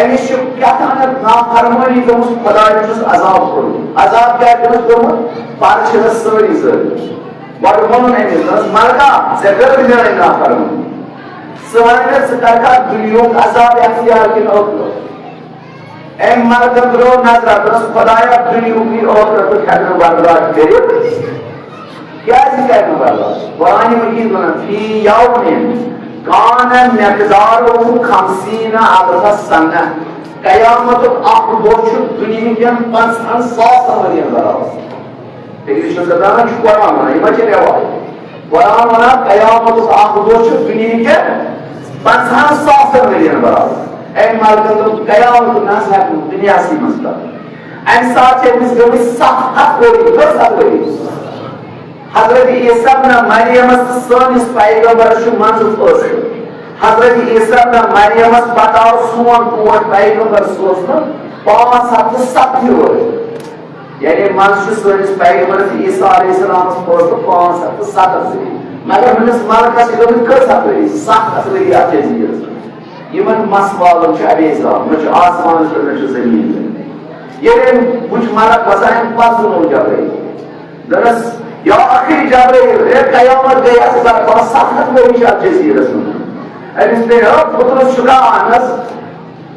أمِس چھُ کیٛاہ تامَتھ نافرمٲنی گٔمٕژ، خۄدایَن چھُس عذاب کوٚرمُت۔ عذاب کیٛاہ چھُس کوٚرمُت؟ پَرٕ چھِ أسۍ سٲری زٲلۍ۔ گۄڈٕ ووٚنُن أمِس، دوٚپنَس، ملکا، ژےٚ کٔرٕتھ میٛٲنۍ نافرمٲنی۔ ژٕ وَن مےٚ، ژٕ کَرکھا دُنیاہُک عذاب اختیار کِنہٕ ٲخرت؟ أمۍ ملکن ترٲو نظرا، دوٚپنَس، خۄدایا، دُنیاہُکٕے ٲخرتُک ہٮ۪کہٕ نہٕ برداشت کٔرِتھ۔ کیٛازِ کرِ نہٕ برداشت؟ قرآن مجید وَنان، فی یوم کان مقدارہ خمسین الف سنہ۔ قیامتُک اکھ دۄہ چھُ دُنیہٕکٮ۪ن پنٛژاہن ساسن ؤرین برابر۔ فِکرِ چھُس دَپان، یہِ چھُ قرآن وَنان، یہِ ما چھِ رٮ۪وایت؟ قرآن وَنان، قیامتُک اکھ دۄہ چھُ دُنیہٕکٮ۪ن پنٛژاہن ساسن ؤرین برابر۔ أمۍ ملکن دوٚپ، قیامتُک نہ حظ ہٮ۪کہٕ نہٕ دُنیاہسٕے منٛز کَرُن۔ اَمہِ ساتہٕ چھِ أمِس گٔمٕتۍ ستھ ہَتھ ؤری، کٔژ ہَتھ ؤری؟ حضرت عیسیٰ ابن مریمس تہٕ سٲنِس پیغمبرس چھُ منٛزٕ فٲصلہٕ۔ حضرت عیسیٰ ابن مریمس پتہٕ آو سون ٹوٹھ پیغمبر سوزنہٕ پانٛژھ ہَتھ تہٕ ستھ ؤری۔ یعنی منٛزٕ چھُ سٲنِس پیغمبرس عیسیٰ علیہ السلامس فٲصلہٕ پانٛژھ ہَتھ تہٕ ستتھ ؤری۔ مگر ہُمِس ملکس چھِ گٔمٕتۍ کٔژ ہَتھ ؤری؟ ستھ ہَتھ ؤری اَتھ جزیٖرس منٛز۔ یِمن مس والُن چھُ ابے زال، نہ چھُ آسمانس پٮ۪ٹھ، نہ چھُ زٔمیٖنس پٮ۪ٹھ۔ ییٚلہِ أمۍ وُچھ ملک وسان، أمۍ پتہٕ ووٚنُن جبرائیل۔ دوٚپنس، یا اخی جبرائیل، ہے، قیامت گٔے اَسہِ برپا، ستھ ہَتھ ؤری چھِ اَتھ جزیٖرس منٛز۔ أمِس پیٚیہِ ہا فطرس شُکا اہن حظ۔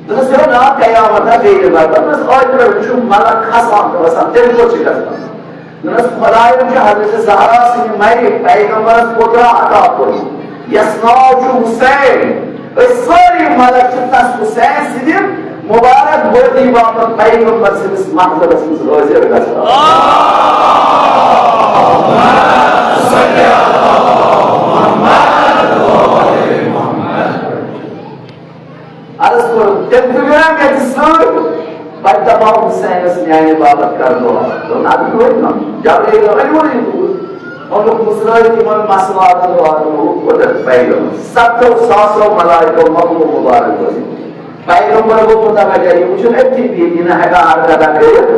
دوٚپنس، ہے نا، قیامت ہا گٔے نہٕ برپا۔ دوٚپنس، ٲدۍ پٮ۪ٹھ وُچھُم ملک کھسان تہٕ وسان، تیٚلہِ کوٚت چھِ گژھان؟ دوٚپنس، خۄدایَن چھُ حضرت زہرا سٕنٛدِ مَرِ پیغمبرس پُترا عطا کوٚرمُت، یَس ناو چھُ حُسین۔ أسۍ سٲری ملک چھِ تس حُسین سٕنٛدِ مُبارک بٲدی باپتھ پیغمبر سٕنٛدِس محضرس منٛز حٲضِر گژھان۔ عرض کوٚرُن، تیٚلہِ تُلِو نا مےٚ تہِ سۭتۍ، بہٕ تہِ دَپہٕ ہا حُسینَس میٛانہِ باپتھ کَر دُعا۔ دوٚپُن، اَدٕ کٔرۍ کٲم۔ جبرائیل أنۍ وُن یہِ توٗرۍ۔ اوٚنُکھ مُژرٲوِتھ یِمَن مسلاتَن واتنووُکھ اوٚتَتھ پیغمبر۔ ستو ساسو ملائکو مقبول مُبارک ٲسۍ۔ پیغمبر گوٚو متوجہ، یہِ وُچھُن أتھی بِہِتھ، یہِ نہٕ ہٮ۪کان حرکتہ کٔرِتھ۔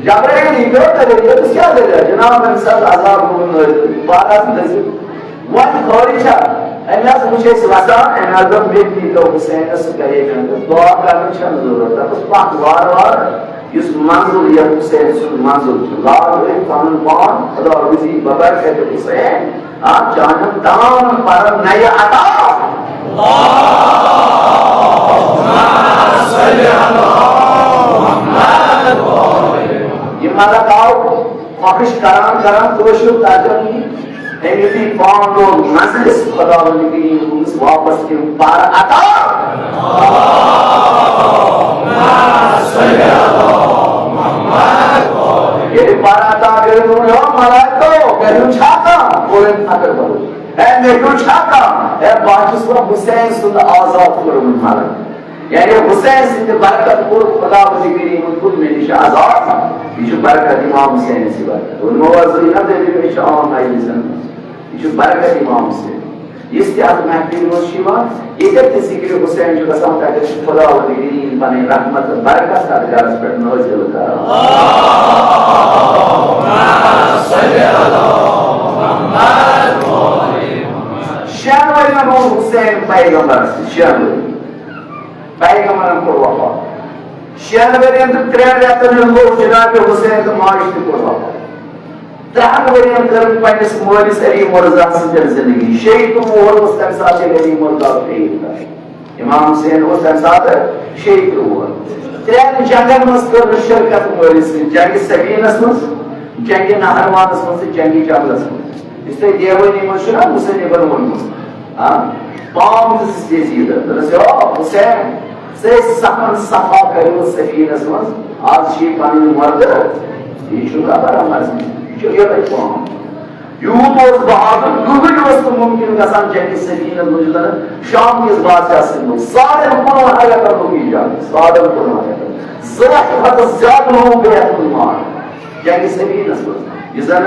جبرائیل، یہِ کیٛاہ دٔلیٖل؟ یہِ کیٛاہ دٔلیٖل؟ جناب، أمِس حظ عذاب گوٚمُت نٲزِل، بارس نٲزِل۔ وۄنۍ خٲرٕے چھا؟ أمۍ حظ وٕچھ أسۍ وَسان، أمۍ حظ دوٚپ، مےٚ تہِ دیٖتو حُسینَس، سُہ گَرے مےٚ۔ دوٚپُس، دُعا کَرنٕچ چھَنہٕ ضروٗرت۔ دوٚپُس، پَکھ وارٕ وارٕ، یُس منزل یَتھ حُسین سُنٛد منزل چھُ، لاگ أتھۍ پَنُن پان، خدا روٗزی ببرکت حُسین، آ، چانٮ۪ن تمام پَرن نَیہِ عطا۔ یہِ ملک آو خۄش کران کران کٲشُر ترجمہٕ یہِ، أمۍ یُتھُے پان لوگ نظرِس خۄداوندِ کریم دوٚپمَس، واپس تِم پر عطا۔ ییٚلہِ پر عطا کٔرِتھ ووٚن، "ہے ملائکو، مےٚ ہیوٚن چھا کانٛہہ؟" کوٚر أمۍ فخر بھروسہٕ۔ ہے، مےٚ ہیوٚن چھا کانٛہہ؟ ہے، بہٕ ہا چھُس وۄنۍ حسین سُنٛد آزاد کوٚرمُت ملک۔ یعنی حسین سٕنٛدِ برکت کوٚر خۄداوندِ کریٖمن کوٚر مےٚ نِش آزاد۔ یہِ چھُ برکت امام حسین سٕنٛدِ برکت۔ ووٚنمو حظ تۄہہِ نا، دٔلیٖل، یہِ چھِ عام مجلسن منٛز۔ یہِ چھُ برکت امام حسین۔ یُس تہِ اتھ محفلہِ منٛز چھُ یِوان، ییٚتٮ۪تھ تہِ ذکرِ حسین چھُ گژھان، تتٮ۪تھ چھُ خۄداوندِ کریٖم پنٕنۍ رحمت تہٕ برکت تتھ گرس پٮ۪ٹھ نٲزِل کران۔ شٮ۪ن ؤرین روٗد حسین پیغمبرس نِش، شٮ۪ن ؤرین۔ پیغمبرن کوٚر وفات۔ شٮ۪ن ؤرین تہٕ ترٛٮ۪ن رٮ۪تن ہُنٛد گوٚو جناب حسین تہٕ ماجہِ تہِ کوٚر وفات۔ ترٛہن ؤرین کٔر پننِس مٲلِس علی مرتضیٰ سۭتۍ زندگی۔ شیٚیہِ ترٛہ وُہُر اوس تمہِ ساتہٕ ییٚلہِ علی مرتضیٰ شہید گژھِ۔ امام حسین اوس تمہِ ساتہٕ شیٚیہِ ترٛہ وُہُر۔ ترٛٮ۪ن جنگن منٛز کٔر نہٕ شرکت مٲلِس سۭتۍ، جنگِ صفینس منٛز، جنگِ نہروانس منٛز تہٕ جنگِ جملس منٛز۔ یُس تۄہہِ دیوٲنی منٛز چھُ نا مُصنِفن ووٚنمُت، ہاں، پام دِژٕس یزیٖدس، دوٚپنس، "یو حسین، ژےٚ ستن صفا کریوس سفینس منٛز، آز چھِ یہِ پنٕنۍ مردٕ، یہِ چھُنہٕ ربر عمر، یہِ چھُ یِہوٚے پام۔" یوٗت اوس بہادُر، کٕہٕنۍ اوس نہٕ مُمکِن گژھان جنگِ سفینس منٛز، یُس زن شام کِس بادشاہ سٕنٛدِ منٛز۔ ساڑن کُنوُہن رٮ۪تن لوٚگ یہِ جنگ، ساڑن کُنوُہن رٮ۪تن۔ زٕ لچھ کھۄتہٕ زیادٕ لوٗکھ گٔے اتھ منٛز مارٕ جنگِ سفینس منٛز، یُس زن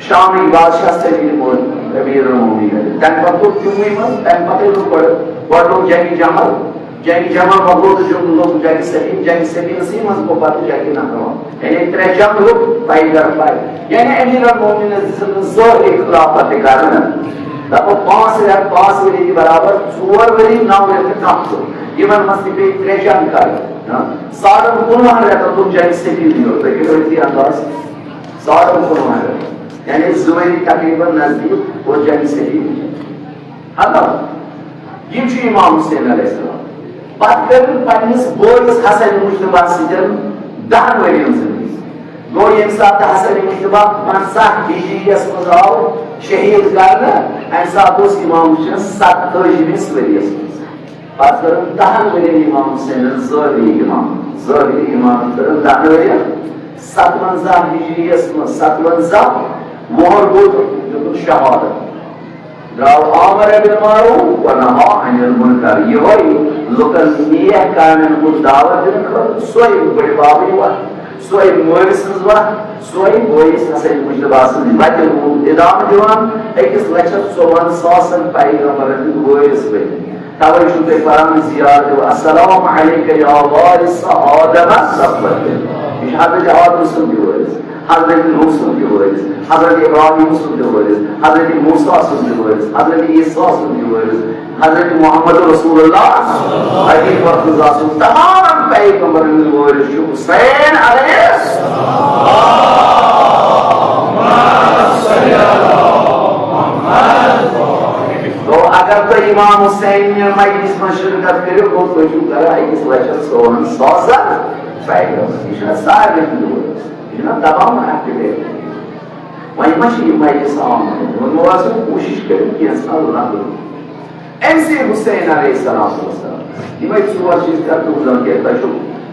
شامٕکۍ بادشاہ سٔمیٖر مول، امیر المومنین۔ تَمہِ پتہٕ گوٚو تِموٕے منٛز، تَمہِ پتہٕ گوٚو گۄڈٕ، گۄڈٕ لوٚگ جنگِ جمل، جنگِ جمل پتہٕ گوٚو تہٕ جنگ، لوٚگ جنگِ سفین، جنگِ سفینسٕے منٛز گوٚو پتہٕ جنگِ نہروان۔ یعنی ترٛےٚ جنگ لوٚگ پیدل پاے۔ یعنی امیر المومنین دِژٕن ظٲہری خلافت تہِ کرنہٕ۔ دَپو پانٛژھ رٮ۪تھ، پانٛژھ ؤری تہِ برابر، ژور ؤری، نَو رٮ۪تھ تہٕ کَم دۄہ۔ یِمن منٛز تہِ پیٚیہِ ترٛےٚ جنگ کرٕنۍ۔ ہاں؟ ساڑن کُنوُہن رٮ۪تن لوٚگ جنگِ سفین یوت، تُہۍ کٔرِو أتھی انداز۔ ساڑن کُنوُہن رٮ۪تن۔ یعنی زٕ ؤری تقریباً نزدیٖک اوس جنگِ سفین۔ ہاں، یِم چھِ امام حسین علیہ السلام۔ پتہٕ کٔرٕن پننِس بٲیِس حسن مجتبیٰ سۭتۍ دَہَن ؤرین زندگی۔ گوٚو ییٚمہِ ساتہٕ حسن مجتبیٰ پنٛژاہ ہجری یس منٛز آو شہید کرنہٕ، امہِ ساتہٕ اوس امام حسین ستتٲجِمِس ؤریس منٛز۔ پتہٕ کٔرٕن دَہَن ؤرین امام حسینن ظٲہری امام، ظٲہری امام کٔرٕن دَہَن ؤرین، ستوَنزاہ ہجری یس منٛز، ستوَنزاہ وُہُر گوٚو تہٕ دیُتُن شہادت۔ درٛاو آمر بالمعروف و نہی عن المنکر، یِہوٚے لُکن نیک کامٮ۪ن کُن دعوت دِنہٕ خٲطرٕ، سۄے بٕڈِ بابٕنۍ وَتھ، سۄے مٲلۍ سٕنٛز وَتھ، سۄے بٲیِس حسن مجتبیٰ سٕنٛز وَتہِ روٗد اِدامہٕ دِوان أکِس لَچھَس ژۄوُہَن ساسَن پیغمبرن ہُنٛد وٲرِث بٔنِتھ۔ توے چھُو تُہۍ پران زیارت، السلام علیک یا وارث آدم صفوت۔ یہِ چھُ حضرت آدم سُنٛد تہِ وٲرِث، حضرت نوح سُنٛد تہِ وٲرِث، حضرت ابراہیم سُنٛد تہِ وٲرِث، حضرت موسیٰ سُنٛد تہِ وٲرِث، حضرت عیسیٰ سُنٛد تہِ وٲرِث، حضرت محمد رسول اللہ، حبیب رسول اللہ سُنٛد تمام پیغمبرن ہُنٛد وٲرِث چھُ حسین علیہ السلام۔ تو اگر تُہۍ امام حسین مجلس منٛز شرکت کٔرِو، گوٚو تُہۍ چھِو کران أکِس لَچھَس ژۄوُہَن ساسَن پیغمبر۔ یہِ چھُنہ سارنٕے ہُنٛد وٲرِث، یہِ چھُنہ تمام اہل بیت۔ وۄنۍ ما چھِ یہِ مجلس عام؟ وۄنۍ ما آسو کوٗشِش کٔرِو کینٛژھا لَبُن۔ أمۍ سٕے حسین علیہ السلام والسلام۔ یِمَے ژور چیٖز کر تُہُنٛد ذکر، تۄہہِ چھُو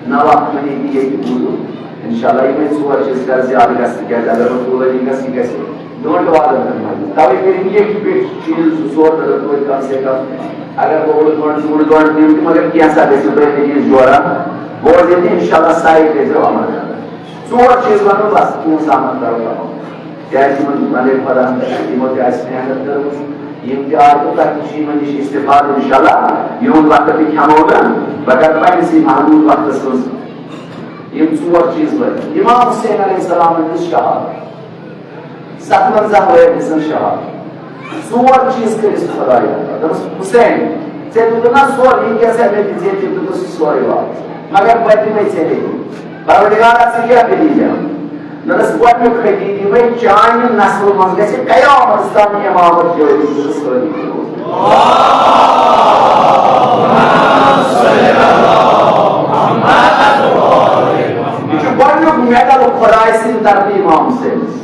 نواب خٲنی تہِ ییٚتہِ موٗجوٗد۔ انشاءاللہ یِمَے ژور چیٖز کر زیادٕ گژھِ، تِکیٛازِ اگر وۄنۍ تھوڑا یہِ گژھِ، یہِ گژھِ گٲنٛٹہٕ وادَن ہٕنٛز مجلس۔ تَوَے کٔرِو یِم ییٚتہِ پیٚٹھۍ چیٖز زٕ ژور، اگر توتہِ کم سے کم، اگر بہٕ اوٚڑ گٲنٛٹہٕ، اوٚڑ گٲنٛٹہٕ دِمہٕ تہِ، مگر کینٛژھا گژھِ نہٕ تۄہہِ تہِ یہِ جورا بوزٕنۍ تہِ، انشاءاللہ سارے کٔرۍزیو عمل۔ ژور چیٖز وَنو بس، تُہُنٛد زحمت کَرو تَمام۔ کیٛازِ یِمَن بندے خۄداہَن پٮ۪ٹھ، یِمو تہِ آسہِ محنت کٔرمٕژ، یِم تہِ آے تہٕ تۄہہِ تہِ چھُ یِمَن نِش استفادٕ انشاءاللہ۔ یِہُنٛد وقت تہِ کھٮ۪مو نہٕ، بہٕ کَرٕ پنٛنِسٕے محدوٗد وقتَس منٛز یِم ژور چیٖز وٲتۍ۔ امام حسین علیہ السلام دِژ شہادت، ستوَنزاہ وٲرۍ دِژٕن شہادت۔ ژور چیٖز کٔرِس خۄدایَن۔ دوٚپُس، "حسین، ژےٚ دیُتُتھ نا سورُے، یہِ کیٛاہ ژےٚ مےٚ دِژ، ییٚتہِ دیُتُتھ سُہ سورُے واپس، مگر بہٕ دِمَے ژےٚ بیٚیہِ۔" پروردگارا، ژٕ کیٛاہ دٔلیٖل چھےٚ؟ دوٚپنَس، "گۄڈٕنیُک حقیٖقی وۄنۍ چانہِ نسلہِ منٛز گژھِ قیامتس تام امامت جٲری تہٕ سٲری۔" یہِ چھُ گۄڈٕنیُک میڈل خۄداے سٕنٛدِ طرفہٕ امام حسینس۔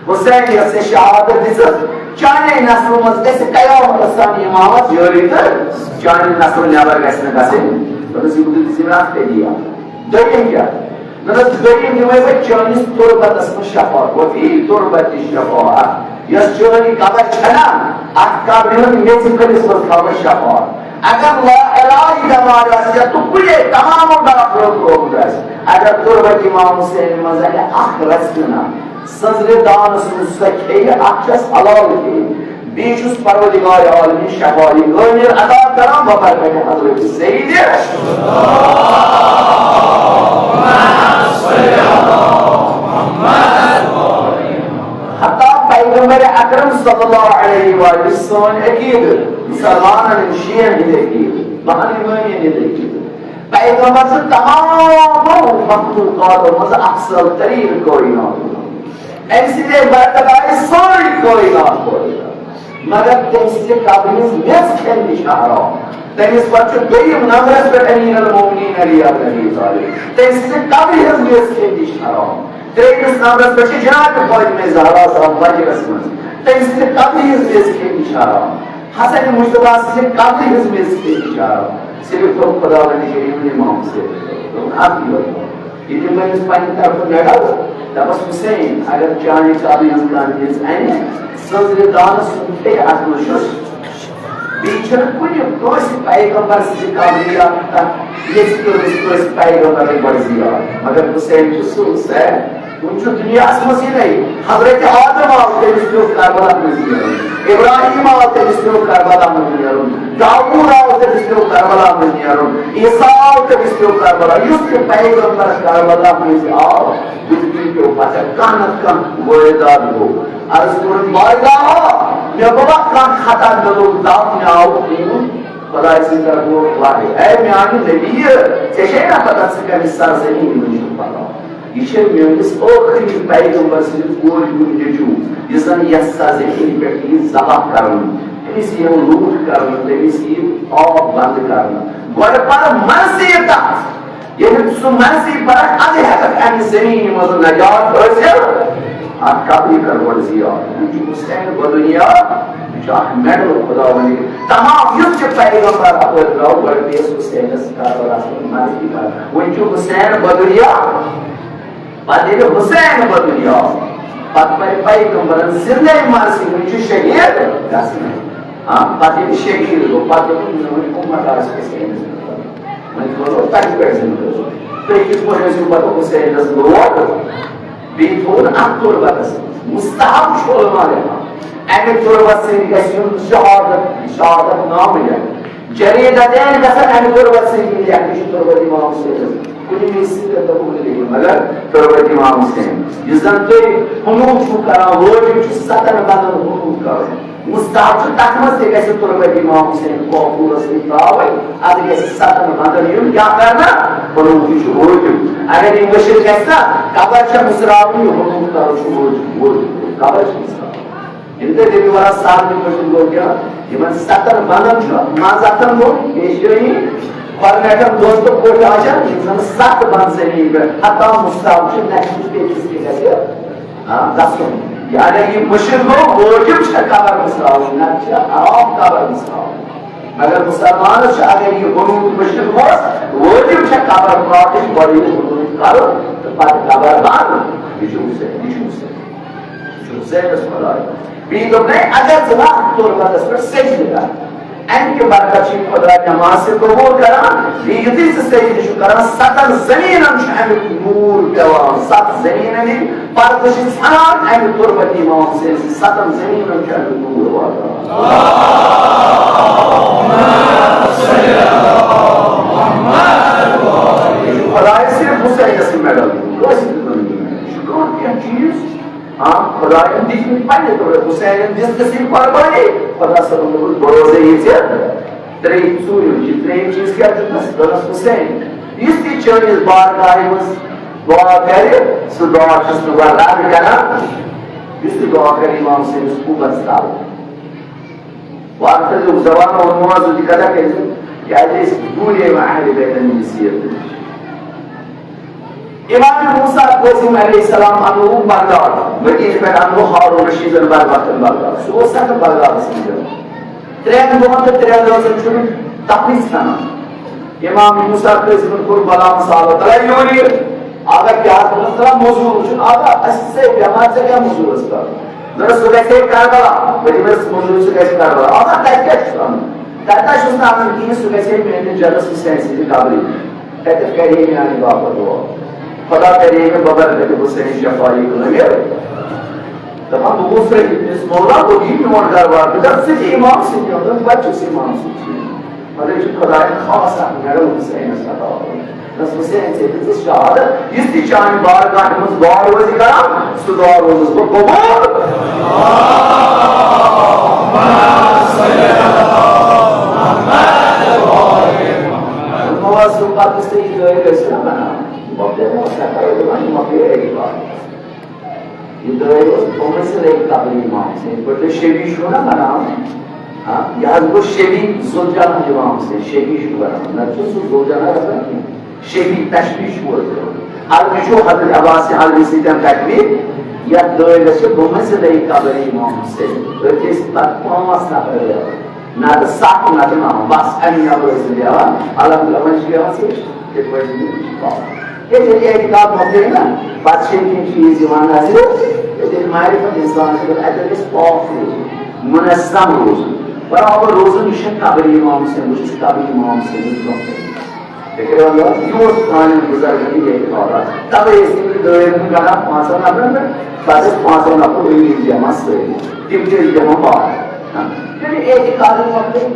حسین، یۄس ژےٚ شہادت دِژٕتھ، چانے نسلہِ منٛز گژھِ قیامتس تام امامت جٲری تہٕ چانہِ نسلہٕ نٮ۪بر گژھِ نہٕ گژھٕنۍ۔ دوٚپُس، یہِ دِژ مےٚ اکھ ہدیہ۔ دوٚیِم کیٛاہ؟ مےٚ دوٚپ، دوٚیِم دِمے بہٕ چٲنِس تُربتس منٛز شفاعت، وفی تُربتی شفاعت۔ یۄس چٲنۍ قبر چھےٚ نا، اتھ قبرِ ہٕنٛز میٚژِ پھٔلِس منٛز تھاوٕ بہٕ شفاعت۔ اگر لا علاج بٮ۪مارِ آسہِ یا تہٕ کُنے تمامو ڈاکٹرو ترٛوومُت آسہِ، اگر تُربت امام حسین منٛز اَنہِ اکھ رژھ کھنٛڈ، سٕنٛزرِ دانہٕ سُنٛد سۄ کھیٚیہِ، اکھ چھَس حلال کھیٚیہِ۔ بیٚیہِ چھُس پروردگار عالمین شفاعی عٲمر عطا کران ببرکتِ حضرت سید۔ حتیٰ پیغمبر اکرم صلی اللہ علیہ وآلہ سٲنۍ عقیدٕ، مسلمانن ہٕنٛدۍ شیعن ہٕنٛدۍ عقیدٕ، بہن امٲمین ہٕنٛدۍ عقیدٕ۔ پیغمبر چھُ تمام مخلوقاتو منٛز افضل ترین کائنات۔ أمۍ سٕنٛدے برکت آیہِ سٲرٕے کائنات پٲدٕ۔ مگر تٔمۍ سٕنٛزِ قبرِ ہٕنٛز میٚژ کھٮ۪ن تہِ چھِ حرام۔ تٔمِس پتہٕ چھُ دوٚیِم نمبرس پٮ۪ٹھ امیر المومنین علی ابن ابی طالب۔ تٔمۍ سٕنٛزِ قبرِ ہٕنٛز میٚژ کھٮ۪ن تہِ چھِ حرام۔ ترٛیٚیِمِس نمبرس پٮ۪ٹھ چھِ جناب فاطمہ زہرا صاحب بجرس منٛز۔ تٔمۍ سٕنٛزِ قبرِ ہٕنٛز میٚژ کھٮ۪ن تہِ چھِ حرام۔ حسن مجتبیٰ سٕنٛزِ قبرِ ہٕنٛز میٚژ کھٮ۪ن تہِ چھِ حرام۔ صرف تھوٚو خداوندِ شریفن امام حسین۔ دوٚپُن، اکھ یوت۔ یہِ دِمہٕ بہٕ أمِس پننہِ طرفہٕ میڈل، دَپَس، حسین، اگر چانہِ قبرِ ہٕنٛز کانٛہہ چیٖز اَنہِ، سٕنٛزرِ دانہٕ سُنٛد کھیٚیہِ، اَتھ منٛز چھُس۔ بیٚیہِ چھُنہٕ کُنہِ کٲنٛسہِ پیغمبر سٕنٛزِ قبرِ یا تَتھ ییٚژھِ کٔرمٕژ کٲنٛسہِ پیغمبرٕے گۄڈٕ زیارت۔ مگر حسین چھُ سُہ حسین، وُنہِ چھُ دُنیاہَس منٛز یہِ نَے۔ حضرت آدم آو، تٔمِس پیوٚو کربلا منٛز نیرُن۔ ابراہیم آو، تٔمِس پیوٚو کربلا منٛز نیرُن۔ داوود آو، تٔمِس پیوٚو کربلا منٛز نیرُن۔ عیسیٰ آو، تٔمِس پیوٚو کربلا۔ یُس تہِ پیغمبر کربلا منٛز آو، بُتھِ پیوٚو پتہٕ کانٛہہ نتہٕ کانٛہہ وٲرِدات گوٚو۔ عرض کوٚرُن، بارگاہ، مےٚ گوٚوا کانٛہہ خطا، مےٚ لوٚگ دَب، مےٚ آو خوٗن؟ خۄداے سٕنٛدِ طرفہٕ ووت وحی، اے میٛانہِ نبی، ژےٚ چھے نا پتہ ژٕ کَمہِ سرزمینہِ منٛز چھُکھ پکان؟ یہِ چھِ میٲنِس ٲخری پیغمبر سٕنٛدِ کورِ ہُنٛد نیٚچوٗ، یُس زن یتھ سرزمینہِ پٮ۪ٹھ یِیہِ ذبح کرنہٕ، أمِس یِیَن لوٗٹھ کرنہٕ، تٔمِس یِیہِ آب بنٛد کرنہٕ۔ گۄڈٕ پرٕ مرثی تتھ، ییٚلہِ سُہ مرثی پرکھ، ادٕ ہٮ۪ککھ امہِ زمینہِ منٛز نجات حٲصِل۔ اتھ قبرِ کر گۄڈٕ زیارت۔ یہِ چھُ حسین بدنیا، یہِ چھُ اکھ میڈل خداوندِ۔ تمام یُتھ تہِ پیغمبر اپٲرۍ درٛاو، گۄڈٕ پیٚیَس حسینس کربلاہس منٛز مرثی کرنہٕ۔ وۄنۍ چھُ حسین بدنیا۔ پتہٕ ییٚلہِ حسین بدنیا آو، پتہٕ پرِ پیغمبرن زندے مرثی، وۄنۍ چھُ شہید گژھنٕے۔ ہاں، پتہٕ ییٚلہِ شہید گوٚو، پتہٕ دوٚپُن، میٲنۍ اُمت آسہِ حسینس پٮ۪ٹھ۔ وۄنۍ کھولو تتہِ پٮ۪ٹھ زندٕ۔ تُہۍ کِتھ پٲٹھۍ ٲسِو پتہٕ حسینس لوگ؟ بیٚیہِ تھوٚوُن اتھ تُربتس منٛز۔ مستحب چھُ علماء لیکھان، امہِ تُربت سۭتۍ گژھِ یُن شہادت، شہادت نامہٕ لیکھنہٕ۔ جریدتین گژھن امہِ تُربت سۭتۍ یِنۍ لیکھنہٕ، یہِ چھُ تُربت امام حسینس۔ کُنہِ وِزِ سۭتۍ تہِ توٚمُل لیکھِو، مگر تُربت امام حسین۔ یُس زن تُہۍ حنوٗت چھِو کران، وٲجِب چھُ ستن بندن حنوٗت کرُن۔ مستحب چھُ تتھ منٛز تہِ گژھِ تُربت امام حسین کافورس سۭتۍ ترٛاوٕنۍ، اتھ گژھِ ستن بندن یُن کیٛاہ کرنہٕ؟ حنوٗت، یہِ چھُ وٲجِب۔ اگر یہِ مٔشِتھ گژھِ نا، قبر چھےٚ مُژراوٕنۍ، یہِ حنوٗت کرُن چھُ وٲجِب، وٲجِب۔ قبر چھِ مُژراوٕنۍ۔ ییٚلہِ تُہۍ تٔمِس وَنان سارنٕے مٔشِتھ گوٚو کیٛاہ؟ یِمن ستن بندن چھُ منٛز اتھن گوٚو پیشٲنی، کھۄرنٮ۪ٹھن دۄن تہٕ کوٚٹھ آسن، یِم زن ستھ بند زٔمیٖن پٮ۪ٹھ، حتیٰ مُستحب چھُ نٮ۪صفہٕ پیٹِس تہِ گژھِ، آ، گژھُن۔ یہِ اگر یہِ مٔشِتھ گوٚو، وٲجِب چھےٚ قبر مُژراوٕنۍ، نتہٕ چھےٚ حرام قبر مُژراوٕنۍ۔ مگر مُسلمانس چھُ، اگر یہِ حنوٗت مٔشِتھ گوٚو، وٲجِب چھےٚ قبر پرٛاٹٕچ گۄڈٕ یہِ حنوٗت کرُن تہٕ پتہٕ قبر بند۔ یہِ چھُ حسین، یہِ چھُ حسین۔ یہِ چھُ حسینس خۄداے۔ بیٚیہِ دوٚپ مےٚ، اگر ژٕ وَتھ تُربتس پٮ۪ٹھ سجدٕ کر، اَمہِ کہِ برکت چھُ خۄداے نماز تہِ قبوٗل کران۔ بیٚیہِ یُتھُے ژٕ سجدٕ چھُکھ کران، ستن زٔمیٖنن چھُ اَمیُک نوٗر پٮ۪وان۔ ستھ زٔمیٖنن ہٕنٛدۍ پردٕ چھِ ژھٮ۪نان اَمہِ تُربتِ امام حسین سۭتۍ۔ ستن زٔمیٖنن چھُ اَمیُک نوٗر واتان۔ یہِ چھُ خۄدایَس صرف حسینَس سۭتۍ میڈل دیُن، کٲنٛسہِ تہِ دیُن نہٕ۔ یہِ چھُ کانٛہہ کینٛہہ چیٖز۔ آ، خۄدایَن دِتۍ مٕتۍ پننہِ طورٕ، حسینَن دِژ تِژھٕے قۄربٲنی، خۄدا صٲبَن دوٚپُس، بہٕ روزَے یہِ ژےٚ ترٛیٚیِم، ژوٗرِم۔ یہِ ترٛیٚیِم چیٖز کیٛاہ دیُتنَس؟ دوٚپنَس، حسین، یُس تہِ چٲنِس بارگاہہِ منٛز دُعا کَرِ، سُہ دُعا چھُس نہٕ بہٕ رد کران، یُس تہِ دُعا کَرِ امام حسینَس قُبَس تَل۔ وَأَخْرَجَهُ زَوَانَ وَمُعَازُ تہِ کَتھا کٔرِتھ۔ کیازِ أسۍ دوٗرے وۄنۍ اہلِ بیتن نِش سیرتہٕ نِش۔ امام موسیٰ کاظم علیہ السلام انووُکھ بغداد، مدینہ پٮ۪ٹھ انووُکھ ہارون رشیدن بدبختن بغداد۔ سُہ اوس سٮ۪ٹھاہ بغدادس منٛز بیٚہوان۔ ترٛٮ۪ن دۄہن تہٕ ترٛٮ۪ن رٲژن چھُنہٕ تَپنٕے ژھٮ۪نان۔ امام موسیٰ کاظمن کوٚر غلام صاحب تعالیٰ یوٗرۍ، اگر کیٛاہ دوٚپمَس، ترٛا موٚزوٗر وٕچھُن، اگر اَسہِ ژےٚ بٮ۪مار، ژےٚ کیٛاہ موٚزوٗرس کَرُن؟ دوٚپمَس، سُہ گژھِ ہے کربلا۔ بہٕ دِمس موٚزوٗرۍ، سُہ گژھِ کربلا۔ اگر تَتہِ کیٛاہ چھُس اَنُن؟ تَتہِ نہ چھُس نہٕ اَنُن کِہیٖنۍ، سُہ گژھِ ہے میٛٲنِس جَدَس حُسین سٕنٛدِ قبرِ۔ تَتٮ۪تھ کَرِ ہے میٛانہِ باپَتھ دُعا۔ خۄدا کَرِ ہے مےٚ، بہٕ بَنہٕ تَتہِ حُسین شفاعی غلٲمی۔ دَپان، بہٕ گوٚوُس رٔٹِتھ، مےٚ دوٚپُس، مولا، بہٕ یہِ میون گَرٕ بار، بہٕ دَپہٕ، ژٕ تہِ اِمام سٕنٛدِ، مےٚ دوٚپ، بَچہٕ چھُس اِمام سٕنٛدِ۔ مگر یہِ چھُ خۄدایَن خاص اَکھ مٮ۪ڈَل حُسینَس عطا کوٚرمُت۔ دَپَس، حُسین، ژےٚ دِژٕے شہادت، یُس تہِ چانہِ بارگاہہِ منٛز دُعا روزِ کران، سُہ دُعا روزُس بہٕ قبوٗل۔ نماز سُنٛد پتہٕ یُس تُہۍ یہِ دٲرۍ ٲسِو نا بناوان، مۄکلیو نہ اوس نہ کرو دِوان، یہِ مۄکلیو اَکی بار۔ یہِ دٲرۍ اوس بُمہٕ سیٚدے قبرِ امام حسین۔ یِتھ پٲٹھۍ تُہۍ شبی چھِو نا بناوان، ہاں، یہِ حظ گوٚو شبی ذوالجناح امام حسین، شبی چھُ بناوان، نتہٕ چھُنہٕ سُہ ذوالجناح گژھان کینٛہہ۔ شبی تشبیہ چھُ وۄتھان۔ عربی چھُ حضرت عباس عربی سۭتۍ تشبیہ، یتھ دٲرِس چھِ بُمہٕ سیٚدے قبرِ امام حسین۔ أتھۍ ٲسۍ پتہٕ پانٛژھ نفر بیٚہوان۔ نتہٕ ستھ نتہٕ نو، بس امہِ نیبر ٲسۍ نہٕ بیٚہوان۔ الحمدللہ، وۄنۍ چھِ بیٚہوان سٲری۔ یِتھ پٲٹھۍ یہِ چھُ پاک۔ ییٚلہِ یہِ اعتقاد مۄکلے نا، پتہٕ چھِ یِم چیٖز یِوان نظرِ، ییٚلہِ معرفت انسان چھُ، اَتہِ گژھِ پاک روزُن، منظم روزُن۔ برابر روزُن، یہِ چھُنہٕ قبرِ امام حسین، بہٕ چھُس قبرِ امام حسینَس برونٛہہ کَنہِ۔ فکر انداز، یہِ اوس پرٛانٮ۪ن بُزرگَن ہُنٛد اعتقاد۔ تَوَے ٲسۍ تِم دٲرۍ ہُنٛد گژھان پانٛژَن نفرَن پٮ۪ٹھ، پَتہٕ ٲسۍ پانٛژَو نفرو أمیٖر جمع سٲری۔ تِم تہِ ٲسۍ جمع باہر۔ ییٚلہِ اعتقاد مۄکلے،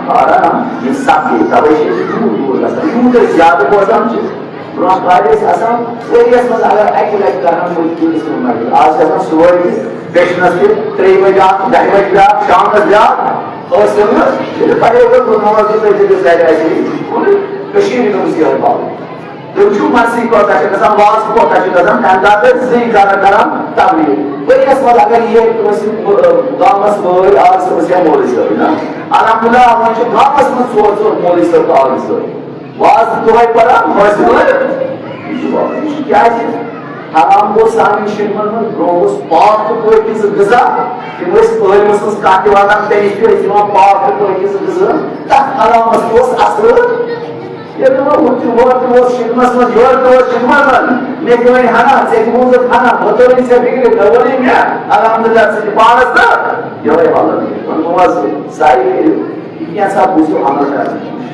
آرام، یہِ سختی، توے چھِ أسۍ دوٗر دوٗر گژھان۔ یوٗت أسۍ زیادٕ بوزان چھِ، برونٛہہ کالہِ ٲسۍ آسان ؤریَس منٛز اگر اَکہِ لَٹہِ کران کُنہِ کُنہِ سُنٛد مجلس، آز چھِ آسان صُبحٲے تہِ، دٔچھنَس تہِ، ترٛیٚیہِ بَجہِ اکھ، دَہہِ بَجہِ بیٛاکھ، شامنَس بیٛاکھ، ٲسۍ تِم یہِ پَرے گوٚو نماز تہِ تٔتی گٔے سارے اَسہِ یہِ کُنہِ کٔشیٖرِ گٔمٕژ یِہوٚے باوٕے۔ تِم چھُ مرثی کوتاہ چھِ گژھان، واز کوتاہ چھِ گژھان، تَمہِ دۄہ تہٕ زٕے گرٕ کران تبلیغ۔ ؤریَس منٛز اگر یہِ کٲنٛسہِ، ٲ، گامَس وٲرۍ آز صٲبَس یا مولوی صٲبٕے نا، الحمدللہ، وۄنۍ چھِ گامَس منٛز ژور ژور مولوی صٲب تہٕ عالم صٲب۔ واز تہِ دۄہَے پَران، حٲصِل وٲلۍ۔ یہِ چھُ واز، یہِ چھُ کیٛازِ؟ حرام گوٚو سانٮ۪ن شِرمَن منٛز، برونٛہہ اوس پاک تہٕ پٲکیٖزٕ غذا، تِم ٲسۍ عٲلمہٕ سٕنٛز کَتھ تہِ واتان، تٔمِس تہِ ٲسۍ دِوان پاک تہٕ پٲکیٖزٕ غذا، تَتھ حرامَس تہِ اوس اَصٕل۔ ییٚلہِ وۄنۍ ہُہ تہِ ہورٕ تہِ اوس شِکمَس منٛز، یورٕ تہِ اوس شِکمَس منٛز، مےٚ تہِ وَنہِ ہَنا، ژےٚ تہِ موٗزُتھ ہَنا، بہٕ تہِ وَنہِ ژےٚ فِکرِ، ژےٚ ووٚنُے مےٚ، الحمدللہ، ژٕ تہِ پانَس تہٕ یِہوٚے حالت۔ وۄنۍ گوٚو حظ سارے کٔرِو، یہِ کینٛژھا بوٗزِو عمل کَرنٕچ کوٗشِش۔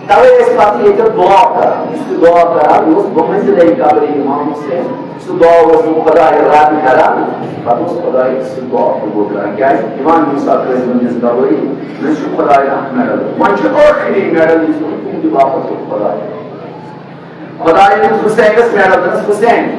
تَوَے ٲسۍ پَتہٕ ییٚتہِ دُعا کَران، یُس تہِ دُعا کَران اوس، بہٕ منزِلے قبرِ اِمام حُسین، سُہ دعا اوس نہٕ خۄداے رد کران، پتہٕ اوس خۄداے سُہ دعا قبول کران۔ کیازِ؟ امام موسیٰ کٲظمن دِژ گوٲہی، مےٚ چھُ خۄداے اکھ مٮ۪ڈل۔ وۄنۍ چھُ ٲخری مٮ۪ڈل، یُس وۄنۍ تُہنٛدِ باپتھ چھُ خۄداے۔ خۄداے دیُت حُسینس مٮ۪ڈل، دوٚپنس، "حُسین،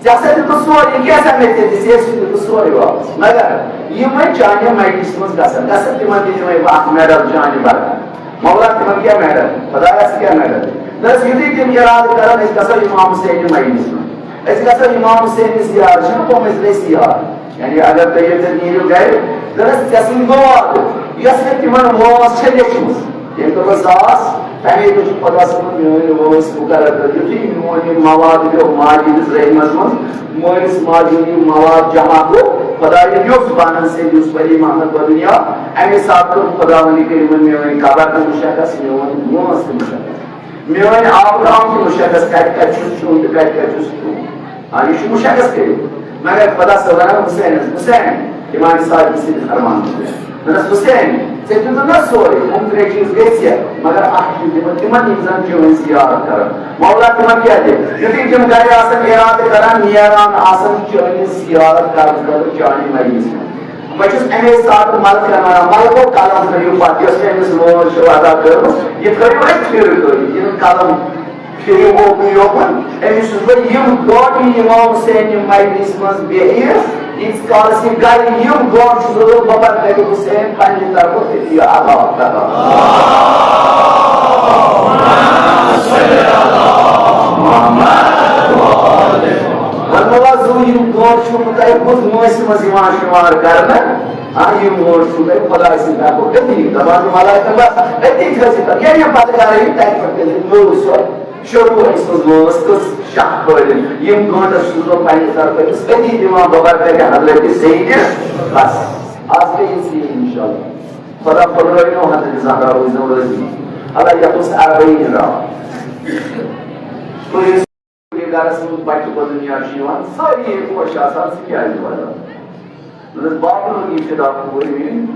ژےٚ ہسا دیُتُتھ سورُے، یہِ کیٛاہ سا مےٚ ژےٚ دِژ، ژےٚ ٲسۍ دیُتمُت سورُے واپس۔ مگر یِم وۄنۍ چانہِ مجلسہِ منٛز گژھن، گژھن تِمن تہِ دِمے بہٕ اکھ مٮ۪ڈل چانہِ برکت۔" مولا تِمن کیٛاہ مٮ۪ڈل؟ خۄدایس کیٛاہ مٮ۪ڈل؟ دوٚپنس، یُتھُے تِم اِرادٕ کرن، أسۍ گژھو امام حُسینہِ مجلسہِ منٛز۔ أسۍ گژھو امام حُسینہِ زیارت، چھُنہ پوٚمُت أسۍ زیارت۔ یعنی اگر تُہۍ ییٚتٮ۪تھ نیٖرِو گرِ، دوٚپنس، ژےٚ سٕنٛدِ دُعا، یۄس مےٚ تِمن وٲنٛس چھےٚ لیٚچھمٕژ۔ ییٚلہِ دوٚپمس زاس، تَمے دۄہ چھُ خۄدا صٲبُن میٲنۍ وٲنٛس مُقرر کٔر۔ یُتھُے میون یہِ مواد پیوٚو ماجہِ ہٕنٛدِس رحمس منٛز، مٲلِس ماجہِ ہُنٛد یہِ مواد جمع گوٚو، خۄدایہِ یوٚژھ بنن سید یوسف علی محمد بدُنیا، اَمے ساتہٕ کوٚر خۄداوندِ کریٖمن میٲنۍ قبر تہِ مُشخص، میون وٲنٛس تہِ مُشخص، میٲنۍ آبہٕ گام تہِ مُشخص، کتہِ کتہِ چھُس کھیوٚن تہٕ کتہِ کتہِ چھُس کھیوٚن۔ آ، یہِ چھُ مُشخص کٔرِتھ۔ مگر خۄدا صٲب ونان حُسینس، "حُسین"، امام صادق سٕنٛدِ فرمان پٲٹھۍ۔ دوٚپنس، "حُسین، ژےٚ دیُتُتھ نا سورُے، یِم ترٛےٚ چیٖز گٔژھۍ ژےٚ، مگر اکھ چیٖز دِمہٕ تِمن، یِم زن چٲنۍ زیارت کرن۔" مولا تِمن کیٛاہ دِتھ؟ یُتھُے تِم گرِ آسن اِرادٕ کران، نیران آسن چٲنۍ زیارت کرنہٕ خٲطرٕ چانہِ مجلسہِ منٛز۔ بہٕ چھُس اَمے ساتہٕ ملکن ونان، "ملکو، قلم تھٲیِو پتھ، یۄس مےٚ أمِس وٲنٛس چھَو ادا کٔرمٕژ، یہِ تھٲیِو أتھۍ پھِرٕ تھٲیِو، یہِ نہٕ قلم پھِرِو اوکُن یوکُن۔" أمِس چھُس بہٕ یِم گٲنٛٹہٕ امام حُسینہِ مجلسہِ منٛز بیٚہِتھ، ییٖتِس کالس یہِ گرِ یِم گٲنٛٹہٕ چھُس بہٕ بہٕ پتہٕ کَرٕ حُسین پننہِ طرفہٕ تٔتی عطا کران۔ وۄنۍ گوٚو زٕ یِم گٲنٛٹہٕ چھُ مُتعلق کُس وٲنٛسہِ منٛز یِوان شُمار کرنہٕ؟ آ، یِم وٲژ سُہ گٔے خۄداے سٕنٛدِ طرفہٕ أتی، دَپان چھُ ملائکَن بس أتی کھٔسِو پَتہٕ۔ ییٚلہِ یِم پَتہٕ گَرٕ یِم تَتہِ پٮ۪ٹھ کٔرِتھ میوٗل سۄ شروٗع أمۍ سٕنٛز وٲژ کٔژ شاہ کھٲلِن۔ یِم گٲنٛٹَس چھُس بہٕ پنٛنہِ طرفہٕ أمِس أتی دِوان ببرکتِ حضرت سیدِ۔ بس، آز گٔے یہِ ژیٖرۍ اِنشاءاللہ۔ خۄدا پھٔلرٲوِنو حضرت زہرا، روٗزِنو رٲضی۔ اللہ یَتھ اوس عربٕے راو۔ تُہۍ ٲسِو یہِ گَرَس منٛز بَچہِ بدُنیا چھِ یِوان، سٲری خۄش آسان، ژٕ کیٛازِ وَدان؟ دوٚپنَس، بابا، یہِ فدا کوٗر میٛٲنۍ،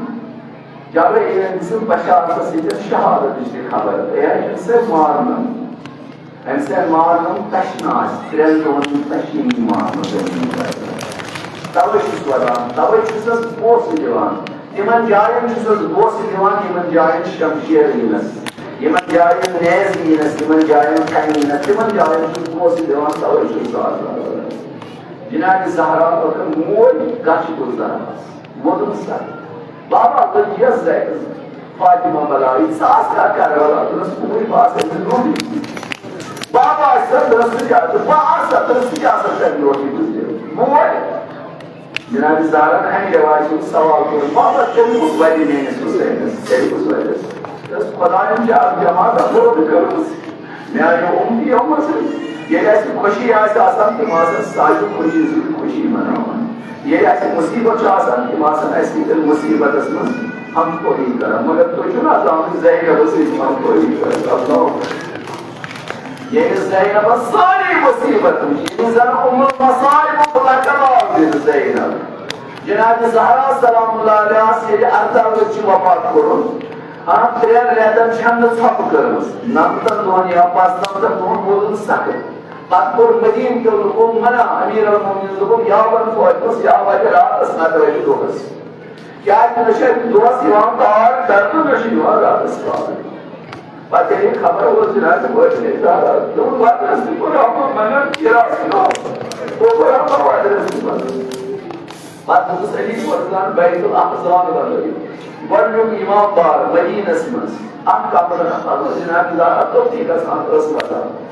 جبرائیل أمۍ سٕنٛز بشارتس سۭتۍ ٲس شہادتٕچ تہِ خبر۔ اے، أمۍ سۭتۍ مارنَم، أمۍ سۭتۍ مارنَم تشناس، ترٛٮ۪ن دۄہَن ہُنٛد تشنی مارنَم۔ تَوَے چھُس وَدان، تَوَے چھُسَس بوسہٕ دِوان۔ تِمَن جایَن چھُسَس بوسہٕ دِوان، یِمَن جایَن شمشیر یِنَس، یِمَن جایَن نیزٕ یِنَس، یِمَن جایَن کَنہِ یِنَس، تِمَن جایَن چھُس بوسہٕ دِوان، تَوَے چھُس بہٕ آز وَدان۔ جناب زہرا ٲخٕر موج گَش گُزار۔ ووٚنُن سا، بابا، لٔج یَس زینَس فاطمہ بلایی، ژٕ آس کَر کربلا؟ دوٚپنَس، بہٕ آسہٕ أمِس برونٛٹھٕے۔ بابا آسہِ سا، دوٚپنَس، سُہ کیٛاہ؟ تہٕ بہٕ آسہٕ سا، دوٚپنَس، سُہ کیٛاہ سا کرِ برونٛٹھٕے بہٕ زینہٕ؟ موج۔ جناب زہرا اَمہِ رٮ۪وایہِ ہُنٛد سوال کوٚر، بابا، تیٚلہِ کُس وَدِ میٛٲنِس حُسینَس؟ تیٚلہِ کُس وَدٮ۪س؟ دوٚپنَس، خۄدایَن چھِ اَکھ جماعت اَکھ پٲدٕ کٔرمٕژ۔ میانیو اُمتیو منٛز ییٚلہِ اَسہِ خوشی آسہِ آسان، تِم آسن سانہِ خوشی سۭتۍ خوشی مناوان۔ ییٚلہِ اَسہِ مُصیٖبت چھُ آسان، تِم آسن اَسہِ سۭتۍ مُصیٖبتس منٛز ہمکوری کران۔ مگر تُہۍ چھِو نہٕ اَز آمٕتۍ زینبس سۭتۍ ہمکوری کران۔ اللہ اکبر۔ ییٚلہِ زینبس سٲری مُصیٖبت وٕچھ، ییٚلہِ زن اُم المصائب لقب آو دِنہٕ زینب۔ جناب زہرا سلام اللہ علیہس ییٚلہِ ارداہ ؤرۍ چھِ وفات کوٚرمُت، آ، ترٛٮ۪ن رٮ۪تن چھَنہٕ ژھۄپہٕ کٔرمٕژ، نَمتَن دۄہَن یا پانٛژنَمتَن دۄہَن ووتُن سخت۔ پتہٕ کوٚر مدیٖنہٕ کیو لُکو منع، امیر المومنین دوٚپُکھ، یا وَن فوجَس، یا وَتہِ راتَس نَتہٕ وَتہِ دۄہَس۔ کیٛازِ نہ چھِ اَتہِ دۄہَس یِوان کار کرنہٕ، نہ چھِ یِوان راتَس کار۔ پتہٕ ییٚلہِ خبر وٲژ جناب بٲجۍ دارا، دوٚپُن، وَتہِ ٲس نہٕ کوٚر آمُت مگر یہِ راتھ دۄہَس۔ کوٚر آمُت وَتہِ ٲس نہٕ پَتہٕ۔ پتہٕ دِژ علی مرتضیٰ ہن بیت الاحزان بنٲوِتھ۔ گۄڈٕنیُک امام بار مدینس منٛز اکھ کمرٕ، اتھ منٛز جناب زہرا توٚتھٕے گژھان ٲس وسان۔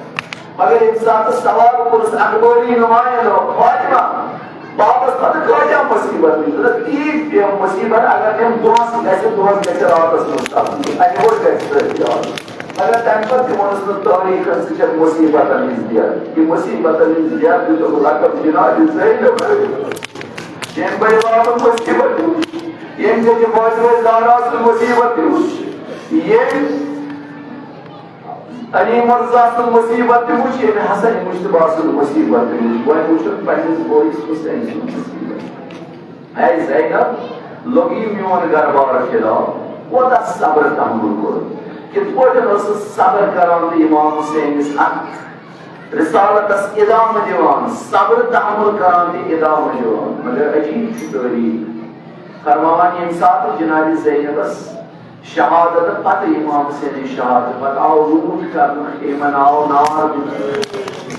مگر ییٚمہِ ساتہٕ سوال کوٚرُس اخبٲری نمایندو فاطمہ، بابس پتہٕ کٲتیٛاہ مصیبت وٕچھ؟ دوٚپُکھ، تیٖتۍ پیٚم مصیبت، اگر تِم دۄہس گژھِ، دۄہس گژھِ راتس منٛز تبدیٖل، اَمہِ گوٚو گژھِ تٔتھۍ یاد۔ مگر تَمہِ پتہٕ تہِ ووٚنُس نہٕ تٲریٖخن، ژٕ چھَکھ مصیبتن ہٕنٛز جد۔ یہِ مصیبتن ہٕنٛز جد دیُتُکھ لقب جناب زینب۔ ییٚمۍ بٔڑۍ بابن مصیبت تہِ وٕچھ، ییٚمۍ ذٔریعہٕ فاطمہ زہرا سُنٛد مصیبت تہِ وٕچھ، ییٚمۍ علی مرتضیٰ سُنٛد مصیبت تہِ وٕچھ، ییٚمۍ حسن مجتبیٰ سُنٛد مصیبت تہِ وٕچھ، وۄنۍ وٕچھُن پننِس بٲیِس حسین سُنٛد مصیبت۔ اے زینب، لوٚگی میون گرٕ بار فِدا، کوتاہ صبر تحمل کوٚر، کِتھ پٲٹھۍ ٲسٕس صبر کران تہٕ امام حسینس اتھ رسالتس ادامہٕ دِوان، صبر تحمل کران تہٕ ادامہٕ دِوان۔ مگر عجیب چھُ تٲریخ فرماوان، ییٚمہِ ساتہٕ جناب زینبس شہادت پتہٕ امام حسینٕچ شہادت پتہٕ آو لوٗٹھ کرنہٕ، یِمن آو نار دِنہٕ،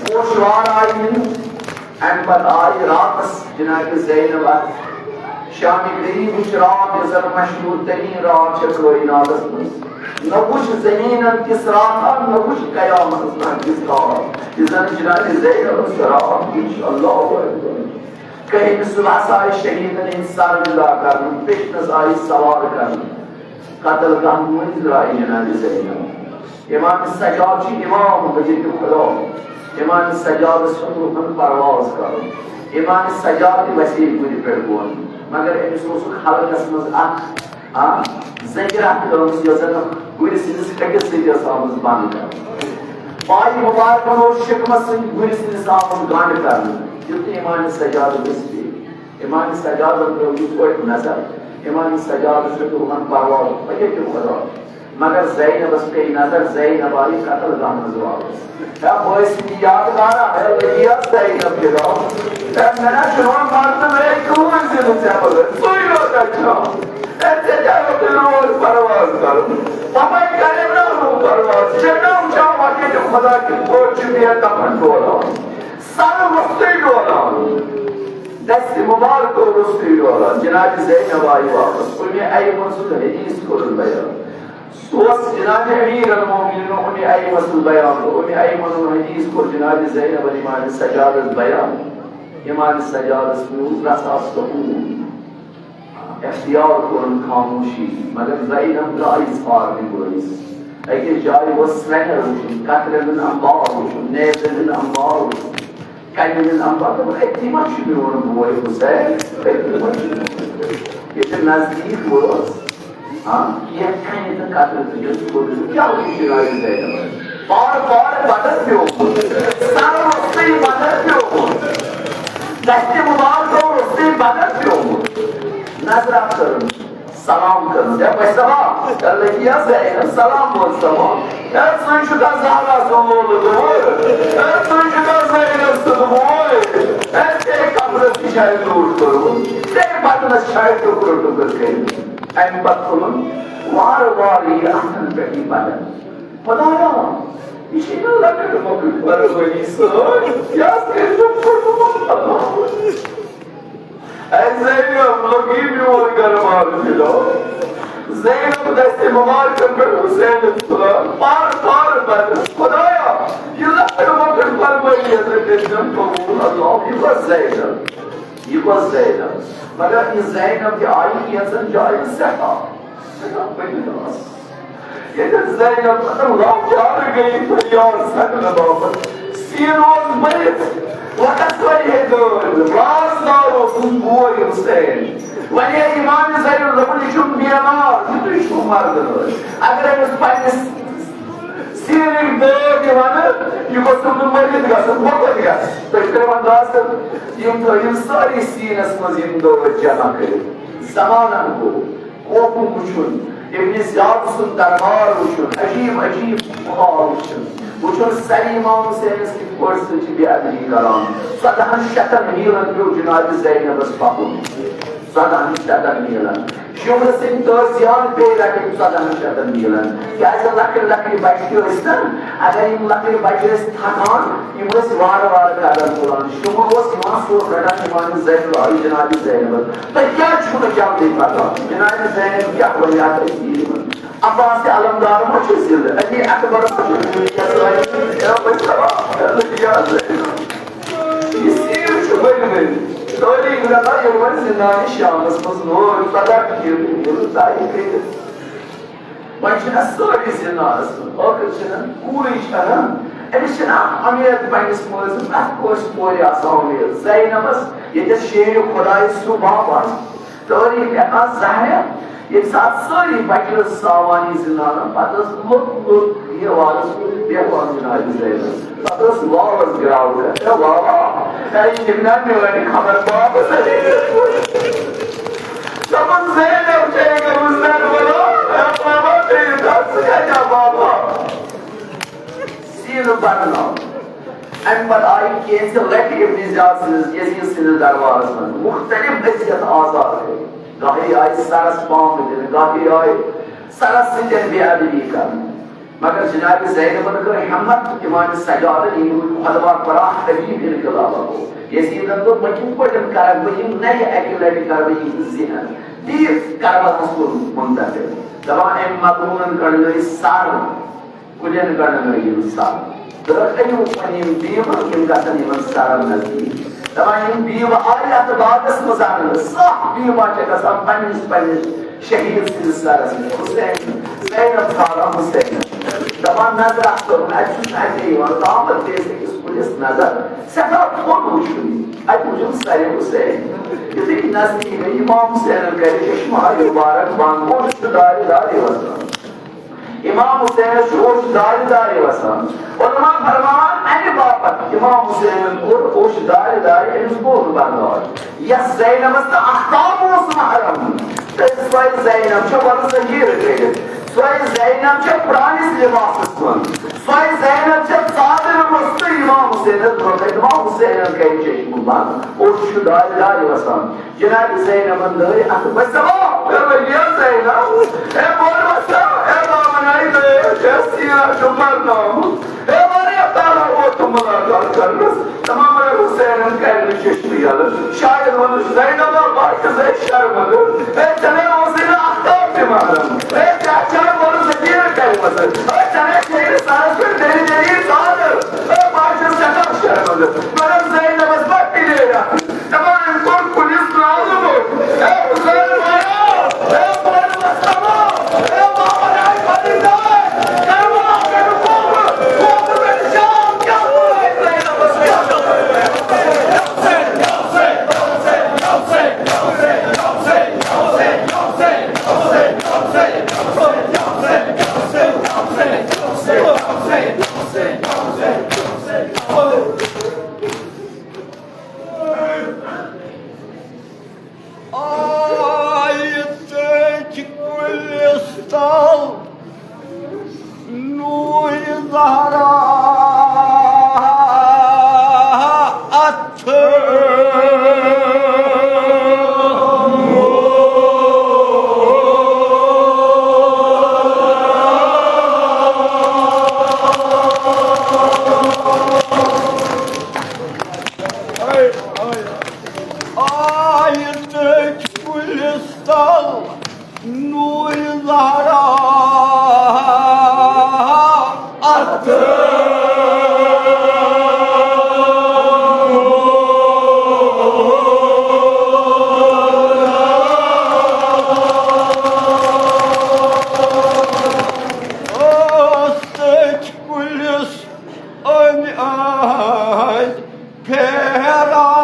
پوشوار آیہِ نِنہٕ۔ امہِ پتہٕ آیہِ راتس جناب زینب اتھ شام غریبٕچ راتھ، یۄس زن مشہوٗر تریٖن راتھ چھےٚ کٲیناتس منٛز۔ نہ وُچھ زٔمیٖنن تِژھ راتھا، نہ وُچھ قیامتس تام تِژھ راتھ، یُس زن جناب زینبس راتھ وُچھ۔ اللہ اکبر۔ کٔہمہِ صبحس آیہِ شہیدن ہٕنٛدۍ سر وِدا کرنہٕ، پیشنس آیہِ سوار کرنہٕ۔ قتل گاہ مٔنٛزۍ درٛایہِ جناب زینب۔ امام سجاد چھُ امام حجت خدا۔ امام سجادس چھُ روحن پرواز کرُن۔ امام سجاد تہِ وسے گُرِ پٮ۪ٹھ بۄن، مگر أمِس اوسُکھ حلقس منٛز اکھ، آ، زنجیرہ ترٲومٕژ، یۄس زن گُرِ سٕنٛدِس ۂٹِس سۭتۍ ٲس آمٕژ بنٛد کرنہٕ۔ پایہِ مُبارکن اوس شِکمس سۭتۍ گُرِ سٕنٛدِس آمُت گنٛڈ کرنہٕ۔ یُتھُے امام سجاد دٔسۍ پیٚیہِ، امام سجادن ترٲو یِتھ پٲٹھۍ نظر، امام سجادس چھُ روحن پرواز، حجت خدا۔ مگر زینبس پیٚیہِ نظر، زینب آیہِ قتل گاہ منٛز واپس۔ ہے بٲے سٕنٛدِ یادگارا، ہے لٔگی اَتھ زینب فِدا۔ ہے مےٚ نہ چھُ یِوان ماننہٕ، مےٚ ہے کٕہٕنۍ زِندٕ ژےٚ بغٲر، ژٕے یوت چھَم۔ ہے ژےٚ کیٛاہ اوسُے روز پرواز کرُن؟ پَپٲرۍ کَرے نا روٗ پرواز، ژےٚ چھےٚ نا وٕچھان وۄنۍ کیٛاہ چھُ خدا کِتھ پٲٹھۍ چھُ بے کفن ڈولان، سَرٕ روٚستُے ڈولان۔ دستِ مبارکو روٚستُے ڈولان۔ جناب زینب آیہِ واپس۔ اُمہِ ایمن سُنٛد حدیث کوٚرُن بیان۔ سُہ اوس جناب امیر المومنین اُمہِ ایمن سُنٛد بیان۔ اُمہِ ایمن ہُنٛد حدیث کوٚر جناب زینب امام سجادس بیان۔ امام سجادس میوٗل رژھا سکوٗن۔ اختیار کوٚرُن خاموشی، مگر زینب درٛایہِ ژھارنہِ وٲرِس۔ أکِس جایہِ اوس سرٛیٚہر وُچھُن، کترٮ۪ن ہُنٛد انبار وُچھُن، نیزن ہُنٛد انبار وُچھُن، کنٮ۪ن ہُنٛد انبار۔ دوٚپُن، أتی ما چھُ میون بوے حسین؟ أتی ما چھُ؟ ییٚلہِ نزدیٖک وٲژ، ہاں، یتھ کنہِ تہٕ کترِ تہٕ یُس کوٚر، کیٛاہ وُچھ جناب زینب؟ پار پار بدن پیومُت، سر روٚستُے بدن پیومُت، دستِ مبارکو روٚستُے بدن پیومُت۔ نظرا کٔرٕن، سلام کٔرٕن، ہے بچہ سلام، ہے لٔگی یا زینب سلام ووٚن سلام، ہے ژٕ چھُکھ زہرا سُنٛد لولہٕ دوٗر، ہے ژٕ چھُکھ زینب سُنٛد بوے، ہے ژےٚ کمرس تہِ چھاے لوٗٹھ کوٚرمُت، ژےٚ بدنس چھاے ٹُکرٕ ٹُکرٕ کٔرمٕتۍ۔ امہِ پتہٕ تُلُن وارٕ وارٕ یہِ اتھن پٮ۪ٹھ یہِ بدن۔ خدایا، یہِ چھِ مےٚ لۄکٕٹ مۄکٕٹ بربٔدی سۭتۍ، یہِ حظ کٔرۍزیو پھُٹمُت۔ اے زینب، لوٚگی میون گرٕ والہٕ فِدا۔ زینب دستِ مُبارکن پٮ۪ٹھ حسینس تُلان، پارٕ پارٕ بدس۔ خدایا، یہِ لۄکٕٹ مۄکٕٹ بربٔدی حظ کٔرۍزٮ۪م قبوٗل۔ اللہ، یہِ گوٚو زینب۔ یہِ گوٚو زینب۔ مگر یہِ زینب تہِ آیہِ کینٛژن جاین سٮ۪ٹھاہ، سٮ۪ٹھاہ پٔنِتھ ٲس۔ ییٚتٮ۪تھ زینب مطلب لاچار گٔیہِ فریاد ژھٹنہٕ باپتھ۔ سیٖن اوس بٔرِتھ، وۄنۍ کتھ کرِ ہے دٲدۍ؟ رازدار اوسُس بوے حسین۔ وۄنۍ ہے امام زین دوٚپُن، یہِ چھُ بیمار، یہِ تُہۍ چھِو مردٕ۔ اگر أمِس پننِس سیٖنٕکۍ دٲدۍ یِوان، یہِ گوٚژھ نہٕ مٔرِتھ گژھُن۔ بہٕ کوٚت گژھٕ؟ تُہۍ کٔرِو انداز تہٕ یِم تھٲیِو سٲری سیٖنس منٛز یِم دٲدۍ جمع کٔرِتھ۔ زمانن گوٚو، کوفہٕ وٕچھُن، ابن زیاد سُنٛد دربار وٕچھُن، عجیب عجیب ماحول وٕچھُن، وٕچھُن سرِ امام حسینس کِتھ پٲٹھۍ سۭتۍ چھِ بے ادبی کران۔ ژۄدہن شتن میٖلن پیوٚو جناب زینبس پکُن، ژۄدہن شتن میٖلن۔ شُمرٕ سٕنٛدۍ تٲژیان پیٚیہِ رٹٕنۍ ژۄدہن شتن میٖلن۔ کیٛازِ لۄکٕٹۍ لۄکٕٹۍ بچہِ تہِ ٲسۍ نا، اگر یِم لۄکٕٹۍ بچہِ ٲسۍ تھکان، یِم ٲسۍ وارٕ وارٕ قدم تُلان۔ شُمر اوس یِوان، سُہ اوس رٹان یِوان زینب، آیہِ جناب زینبس۔ تۄہہِ کیٛازِ چھُو نہٕ جلدی پکان؟ جناب زینب کیٛاہ وَنہِ اَتھ أکۍ یِمن؟ عباس علمدار ما چھُ زِندٕ؟ علی اکبر ما چھُ زِندٕ؟ یہِ سیٖر چھُ ؤلۍ ؤلۍ۔ تٲریٖخ گژھان ییٚلہِ وۄنۍ زِندانہِ شامس منٛز لوگ، پگاہ کھیوٚو ییٚلہِ تاریٖخ کٔرِتھ۔ وۄنۍ چھِنہ سٲری زِندانس منٛز، ٲخٕر چھِنہ کوٗرٕے چھَنہ، أمِس چھِنہ اکھ اُمید پننِس مٲلۍ سٕنٛز، پرٛٮ۪تھ کٲنٛسہِ کورِ آسان اُمید۔ زینبس ییٚتٮ۪س شیرِ خۄدایہِ سُہ باپ آسہِ، تٲریٖخ ہٮ۪کان زہریا، ییٚمہِ ساتہٕ سٲری بچہِ ٲسۍ ساوانی زِندانن، پتہٕ ٲس لوٚت لوٚت دیوارس کُن بیہوان جناب زینب۔ پتہٕ ٲس واوس گراوٕ کران، "اے واوا، اے یہِ دِمہِ نا میٲنۍ خبر واپس؟" دوٚپُن، "زینب چھے گٔمٕژ نٮ۪بر، اے واوا، بیٚیہِ کر ژٕ کتہِ آ واوا؟" سیٖنہٕ بَرنہٕ۔ اَمہِ پَتہٕ آیہِ کینٛژِ لَٹہِ ابن زیاد سٕنٛدِس یزید سٕنٛدِس دربارَس منٛز مُختٔلِف أذیت آزار کٔرِتھ۔ گاہے آیہِ سَرَس پامہٕ دِنہٕ، گاہے آیہِ سَرَس سۭتۍ بے ادبی کرنہٕ۔ مگر جناب زینبن کٔر ہمت، تِمن سجادن یِہُنٛد خۄدوا پراکھ حبیب انقلابہ گوٚو۔ یزیدن دوٚپ، "بہٕ کِتھ پٲٹھۍ کرٕ، بہٕ یِم نَیہِ اَکہِ لَٹہِ کرٕ بہٕ یِہُنٛد ذہن تیٖژ کربلاہَس کُن منتقل۔" دَپان، أمۍ مظلوٗمن کڑنٲوۍ سَر۔ کُلٮ۪ن گنڈن یِم سر۔ تہٕ أنِو وۄنۍ یِم دیٖوٕ، یِم گژھن یِمن سرن نزدیٖک۔ دَپان، یِم دیٖوٕ آیہِ اَتھ باغس منٛز اَننہٕ، سَتھ دیٖوا چھِ گژھان پننِس پننِس شہیٖد سٕنٛدِس سرس نِش۔ حسین، زینب ژھانٛڈان حسین۔ دَپان، نظر اَتھ کوٚرُن، اَتہِ چھُس نہٕ اَتہِ یِوان، تامَتھ دِژ أکِس کُلِس نظر، سٮ۪ٹھاہ تھوٚد وُچھُن۔ اَتہِ وُچھُن سرِ حسین۔ یُتھُے نزدیٖک گٔے، امام حسینن کرِ چشمہٕ آیہِ مُبارک بنٛد، اوٚش چھُ دارِ دارِ وَسان۔ امام حسینس چھُ اوٚش دارِ دارِ وسان۔ علماء فرماوان، امہِ باپتھ امام حسینن کوٚر اوٚش دارِ دارِ، أمِس گوٚو نہٕ برداش۔ یۄس زینبس تہٕ اختاب اوس محرم، تہٕ سۄے زینب چھےٚ وَلہٕ زنجیٖرٕ کٔرِتھ، سۄے زینب چھےٚ پرٛٲنِس لباسس منٛز، سۄے زینب چھےٚ ژادرِ روٚستُے امام حسینس برٛونٛہہ کَنہِ۔ امام حسینن کَرِ چشمہٕ بنٛد، اوٚش چھُ دارِ دارِ وسان۔ جناب زینبن لٲج اتھٕ، بس سلام، اے وریا زینب، اے بول وسا، اے بابن آئی دٲج، اے سینا چھُ مرناوُن، اے واریاہ کالہ ووت ملاقات کرنس، تمام حسینن کرِ نہٕ چشمہٕ یلہٕ، شاید ووٚنُس زینبا، بہٕ چھُس اے شرمندٕ، اے ژےٚ نے اوسُے نہٕ اختاب تہِ محرم، اے ژےٚ چھا ووٚنُس ژےٚ کیٛاہ کرِ وسا، اے ژےٚ نے چھے نہٕ سرس پٮ۪ٹھ دٔرۍ دٔری ژادر، اے بہٕ چھُس سٮ۪ٹھاہ شرمندٕ، مگر زینبس ما پِلے اتھٕ۔ دپان، أمۍ کوٚر کُلِس نالہٕ موٚٹ۔ اے حسین وایا، زہرا اَتھٕ۔ آیہِ تٔتھۍ کُلِس تل نوٗرِ زہرا اَتھٕ۔ ٲس تٔتھۍ کُلِس أنٛدۍ أنٛدۍ پھیران۔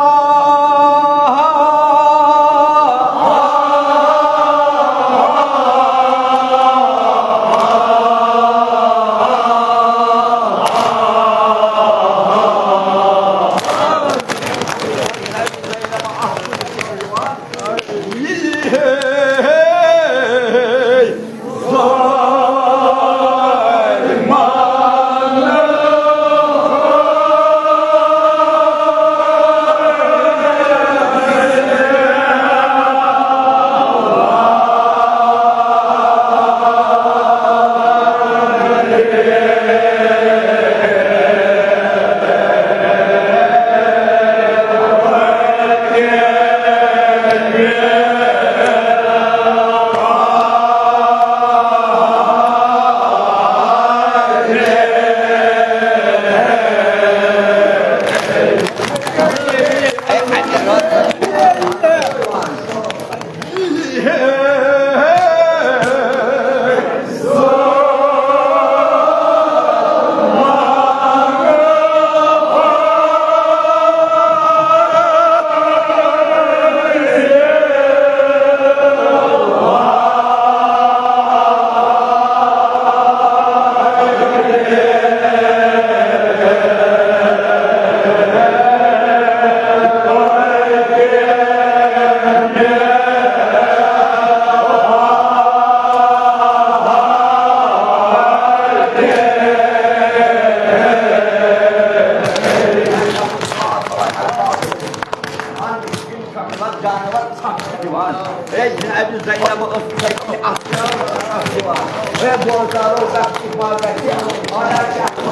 جانور ژھٹھ چھِ دِوان۔ ہے، جناب زینب ٲس تَتہِ اَتھ دِوان۔ ہے، بوزدارو، کَتھ چھِ پَتہ کیٛاہ؟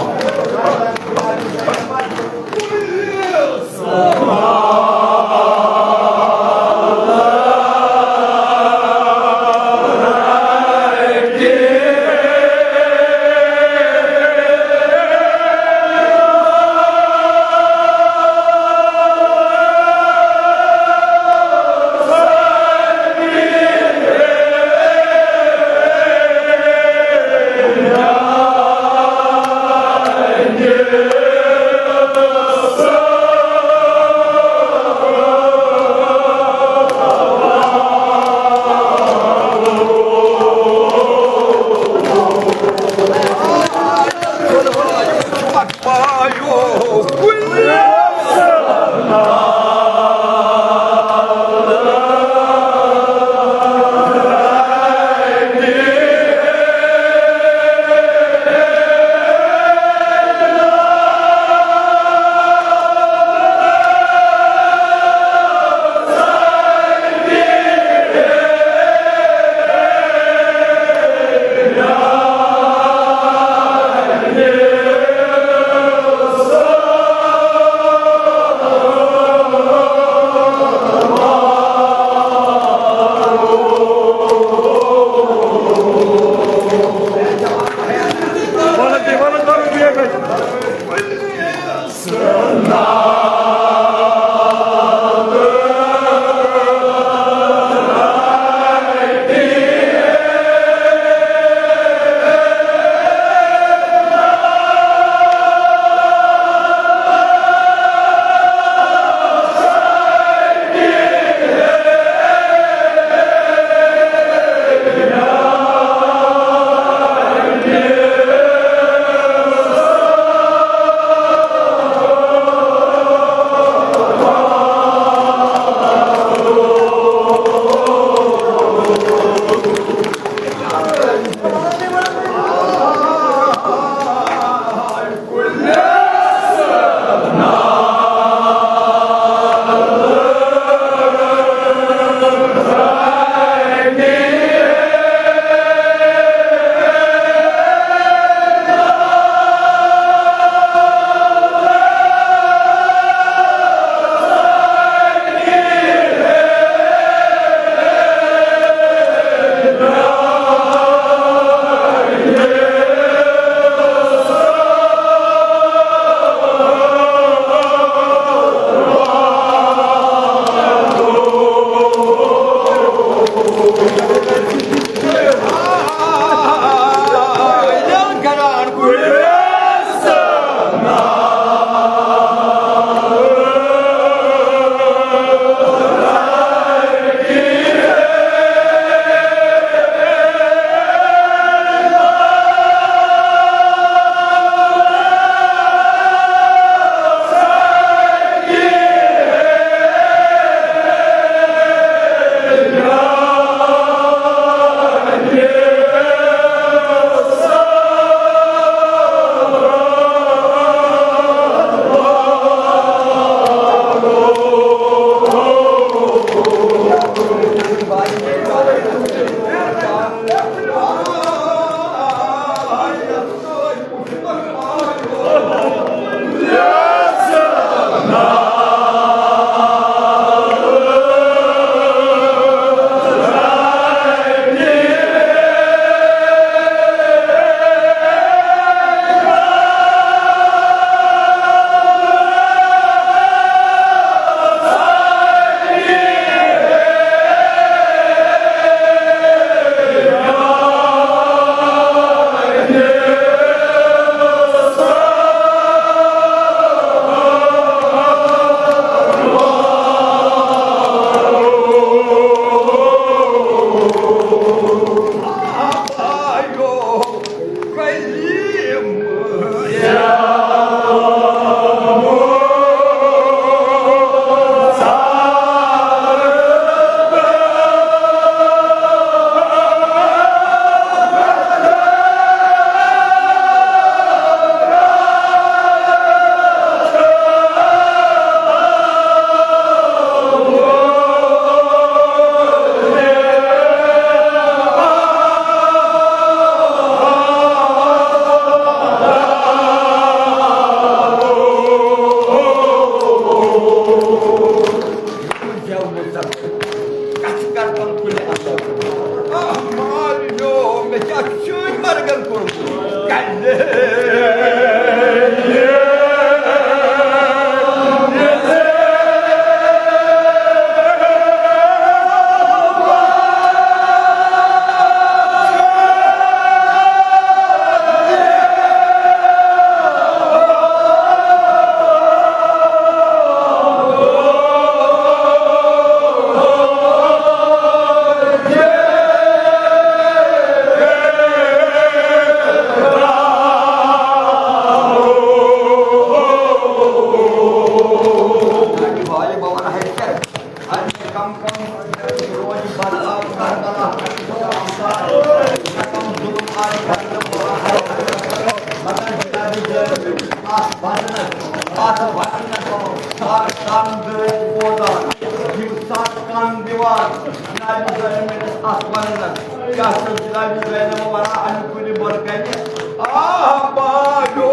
کیٛاہ چھُ جنابِ زینب ونان اَمہِ کُلہِ بۄنہٕ کنہِ؟ آ، باڈو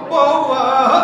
پوان۔